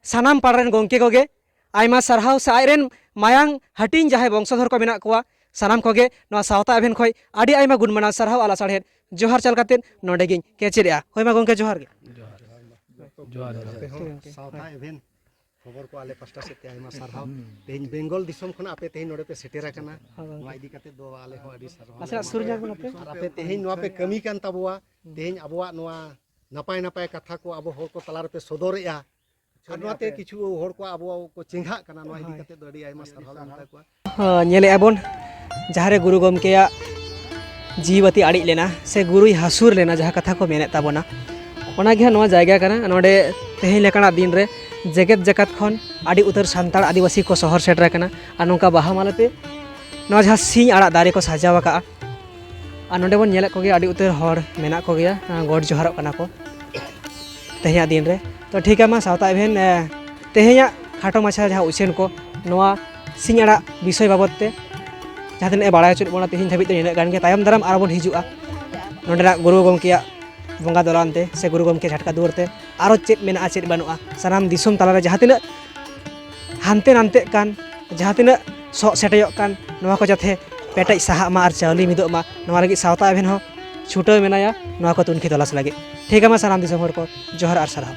ᱥᱟᱱᱟᱢ ᱯᱟᱲᱟ ᱨᱮᱱ ᱜᱚᱢᱠᱮ ᱠᱚᱜᱮ ᱟᱭᱢᱟ ᱥᱟᱨᱦᱟᱣ, ᱥᱮ ᱟᱡ ᱨᱮᱱ ᱢᱟᱭᱟᱝ ᱦᱟᱹᱴᱤᱧ ᱡᱟᱦᱟᱸᱭ ᱵᱚᱝᱥᱚᱫᱷᱚᱨ ᱠᱚ ᱢᱮᱱᱟᱜ ᱠᱚᱣᱟ, ᱥᱟᱱᱟᱢ ᱠᱚᱜᱮ ᱱᱚᱣᱟ ᱥᱟᱶᱛᱟ ᱮᱵᱷᱮᱱ ᱠᱷᱚᱱ ᱟᱹᱰᱤ ᱟᱭᱢᱟ ᱜᱩᱱ ᱢᱟᱱᱟᱣ ᱥᱟᱨᱦᱟᱣ ᱟᱨ ᱞᱟᱥᱟᱲᱦᱮᱫ ᱡᱚᱦᱟᱨ ᱪᱟᱞ ᱠᱟᱛᱮᱫ ᱱᱚᱰᱮ ᱜᱤᱧ ᱠᱮᱪᱮᱫᱮᱜᱼᱟ᱾ ᱦᱳᱭ ᱢᱟ ᱜᱚᱢᱠᱮ, ᱡᱚᱦᱟᱨ ᱜᱮ᱾ ᱡᱚᱦᱟᱨ, ᱡᱚᱦᱟᱨ᱾ ᱟᱯᱮ ᱦᱚᱸ ᱴᱷᱤᱠ ᱜᱚᱢᱠᱮ᱾ ᱥᱟᱶᱛᱟ ᱮᱵᱷᱮᱱ ᱠᱷᱚᱵᱚᱨ ᱠᱚ ᱟᱞᱮ ᱯᱟᱥᱴᱟ ᱥᱮᱫ ᱛᱮ ᱟᱭᱢᱟ ᱥᱟᱨᱦᱟᱣ᱾ ᱦᱩᱸ᱾ ᱛᱮᱦᱮᱧ ᱵᱮᱝᱜᱚᱞ ᱫᱤᱥᱚᱢ ᱠᱷᱚᱱᱟᱜ ᱟᱯᱮ ᱛᱮᱦᱮᱧ ᱱᱚᱰᱮ ᱯᱮ ᱥᱮᱴᱮᱨ ᱟᱠᱟᱱᱟ᱾ ᱦᱳᱭ ᱜᱚᱢᱠᱮ᱾ ᱱᱚᱣᱟ ᱤᱫᱤ ᱠᱟᱛᱮ ᱫᱚ ᱟᱞᱮ ᱦᱚᱸ ᱟᱹᱰᱤ ᱥᱟᱨᱦᱟᱣ ᱞᱮ ᱱᱟᱥᱮᱱᱟᱜ ᱮᱢᱟ ᱥᱩᱨ ᱯᱮᱭᱟ᱾ ᱧᱚᱜ ᱵᱚᱱ ᱟᱯᱮ᱾ ᱟᱨ ᱟᱯᱮ ᱛᱮᱦᱮᱧ ᱱᱚᱣᱟ ᱯᱮ ᱠᱟᱹᱢᱤ ᱠᱟᱱ ᱛᱟᱵᱚᱣᱟ᱾ ᱦᱩᱸ᱾ ᱛᱮᱦᱮᱧ ᱟᱵᱚᱣᱟᱜ ᱱᱚᱣᱟ ᱱᱟᱯᱟᱭ ᱱᱟᱯᱟᱭ ᱠᱟᱛᱷᱟ ᱠᱚ ᱟᱵᱚ ᱦᱚᱲ ᱠᱚ ᱛᱟᱞᱟ ᱨᱮᱯᱮ ᱥᱚᱫᱚᱨᱮᱜᱼᱟ᱾ ᱟᱨ ᱱᱚᱣᱟᱛᱮ ᱠᱤᱪᱷᱩ ᱦᱚᱲ ᱠᱚ ᱟᱵᱚ ᱠᱚ ᱪᱮᱸᱜᱷᱟᱜ ᱠᱟᱱᱟ, ᱱᱚᱣᱟ ᱤᱫᱤ ᱦᱳᱭ᱾ ᱠᱟᱛᱮ ᱫᱚ ᱟᱹᱰᱤ ᱟᱭᱢᱟ ᱥᱟᱨᱦᱟᱣ ᱞᱮ ᱢᱮᱛᱟ ᱠᱚᱣᱟ᱾ ᱦᱚᱸ, ᱧᱮᱞᱮᱜᱼᱟ ᱵᱚᱱ, ᱡᱟᱦᱟᱸ ᱨᱮ ᱜᱩᱨᱩ ᱜᱚᱢᱠᱮᱭᱟᱜ ᱡᱤᱣᱤ ᱵᱟᱹᱛᱤ ᱟᱲᱤᱡ ᱞᱮᱱᱟ ᱥᱮ ᱜᱩᱨᱩᱭ ᱦᱟᱹᱥᱩᱨ ᱞᱮᱱᱟ, ᱡᱟᱦᱟᱸ ᱠᱟᱛᱷᱟ ᱠᱚ ᱢᱮᱱᱮᱫ ᱛᱟᱵᱚᱱᱟ, ᱚᱱᱟ ᱜᱮ ᱦᱟᱸᱜ ᱱᱚᱣᱟ ᱡᱟᱭᱜᱟ ᱠᱟᱱᱟ᱾ ᱱᱚᱰᱮ ᱛᱮᱦᱮᱧ ᱞᱮᱠᱟᱱᱟᱜ ᱫᱤᱱ ᱨᱮ ᱡᱮᱜᱮᱛ ᱡᱟᱠᱟᱛ ᱠᱷᱚᱱ ᱟᱹᱰᱤ ᱩᱛᱟᱹᱨ ᱥᱟᱱᱛᱟᱲ ᱟᱹᱫᱤᱵᱟᱹᱥᱤ ᱠᱚ ᱥᱚᱦᱚᱨ ᱥᱮᱴᱮᱨ ᱟᱠᱟᱱᱟ ᱟᱨ ᱱᱚᱝᱠᱟ ᱵᱟᱦᱟ ᱢᱟᱞᱟ ᱛᱮ ᱱᱚᱣᱟ ᱡᱟᱦᱟᱸ ᱥᱤᱧ ᱟᱲᱟᱜ ᱫᱟᱨᱮ ᱠᱚ ᱥᱟᱡᱟᱣ ᱟᱠᱟᱜᱼᱟ᱾ ᱟᱨ ᱱᱚᱰᱮ ᱵᱚᱱ ᱧᱮᱞᱮᱫ ᱠᱚᱜᱮᱭᱟ ᱟᱹᱰᱤ ᱩᱛᱟᱹᱨ ᱦᱚᱲ ᱢᱮᱱᱟᱜ ᱠᱚᱜᱮᱭᱟ, ᱜᱚᱰ ᱡᱚᱦᱟᱨᱚᱜ ᱠᱟᱱᱟ ᱠᱚ ᱛᱮᱦᱮᱧᱟᱜ ᱫᱤᱱ ᱨᱮ᱾ ᱛᱚ ᱴᱷᱤᱠ ᱜᱮᱭᱟ, ᱢᱟ ᱥᱟᱶᱛᱟ ᱮᱵᱷᱮᱱ, ᱮ, ᱛᱮᱦᱮᱧᱟᱜ ᱠᱷᱟᱴᱚ ᱢᱟᱪᱷᱟ ᱡᱟᱦᱟᱸ ᱩᱪᱷᱟᱹᱱ ᱠᱚ, ᱱᱚᱣᱟ ᱥᱤᱧ ᱟᱲᱟᱜ ᱵᱤᱥᱚᱭ ᱵᱟᱵᱚᱫ ᱛᱮ ᱡᱟᱦᱟᱸ ᱛᱤᱱᱟᱹᱜ ᱮ ᱵᱟᱲᱟᱭ ᱦᱚᱪᱚᱭᱮᱫ ᱵᱚᱱᱟ ᱛᱮᱦᱮᱧ ᱫᱷᱟᱹᱵᱤᱡ ᱫᱚ ᱱᱤᱱᱟᱹᱜ ᱜᱟᱱ ᱜᱮ᱾ ᱛᱟᱭᱚᱢ ᱫᱟᱨᱟᱢ ᱟᱨᱚ ᱵᱚᱱ ᱦᱤᱡᱩᱜᱼᱟ ᱱᱚᱰᱮᱱᱟᱜ ᱜᱩᱨᱩ ᱜᱚᱢᱠᱮᱭᱟᱜ ᱵᱚᱸᱜᱟ ᱫᱚᱞᱟᱱ ᱛᱮ ᱥᱮ ᱜᱩᱨᱩ ᱜᱚᱢᱠᱮ ᱡᱷᱟᱴᱠᱟ ᱫᱩᱣᱟᱹᱨ ᱛᱮ ᱟᱨᱚ ᱪᱮᱫ ᱢᱮᱱᱟᱜᱼᱟ, ᱪᱮᱫ ᱵᱟᱹᱱᱩᱜᱼᱟ, ᱥᱟᱱᱟᱢ ᱫᱤᱥᱚᱢ ᱛᱟᱞᱟᱨᱮ ᱡᱟᱦᱟᱸ ᱛᱤᱱᱟᱹᱜ ᱦᱟᱱᱛᱮ ᱱᱟᱱᱛᱮᱜ ᱠᱟᱱ, ᱡᱟᱦᱟᱸ ᱛᱤᱱᱟᱹᱜ ᱥᱚᱜ ᱥᱮᱴᱮᱡᱚᱜ ᱠᱟᱱ, ᱱᱚᱣᱟ ᱠᱚ ᱡᱟᱛᱮ ᱯᱮᱴᱮᱡ ᱥᱟᱦᱟᱜ ᱢᱟ ᱟᱨ ᱪᱟᱣᱞᱮ ᱢᱤᱫᱚᱜ ᱢᱟ, ᱱᱚᱣᱟ ᱞᱟᱹᱜᱤᱫ ᱥᱟᱶᱛᱟ ᱮᱵᱷᱮᱱ ᱦᱚᱸ ᱪᱷᱩᱴᱟᱹᱣ ᱢᱮᱱᱟᱭᱟ ᱱᱚᱣᱟ ᱠᱚ ᱛᱩᱱᱠᱷᱤ ᱛᱚᱞᱟᱥ ᱞᱟᱹᱜᱤᱫ᱾ ᱴᱷᱤᱠ ᱜᱮᱭᱟ, ᱢᱟ ᱥᱟᱱᱟᱢ ᱫᱤᱥᱚᱢ ᱦᱚᱲ ᱠᱚ ᱡᱚᱦᱟᱨ ᱟᱨ ᱥᱟᱨᱦᱟᱣ᱾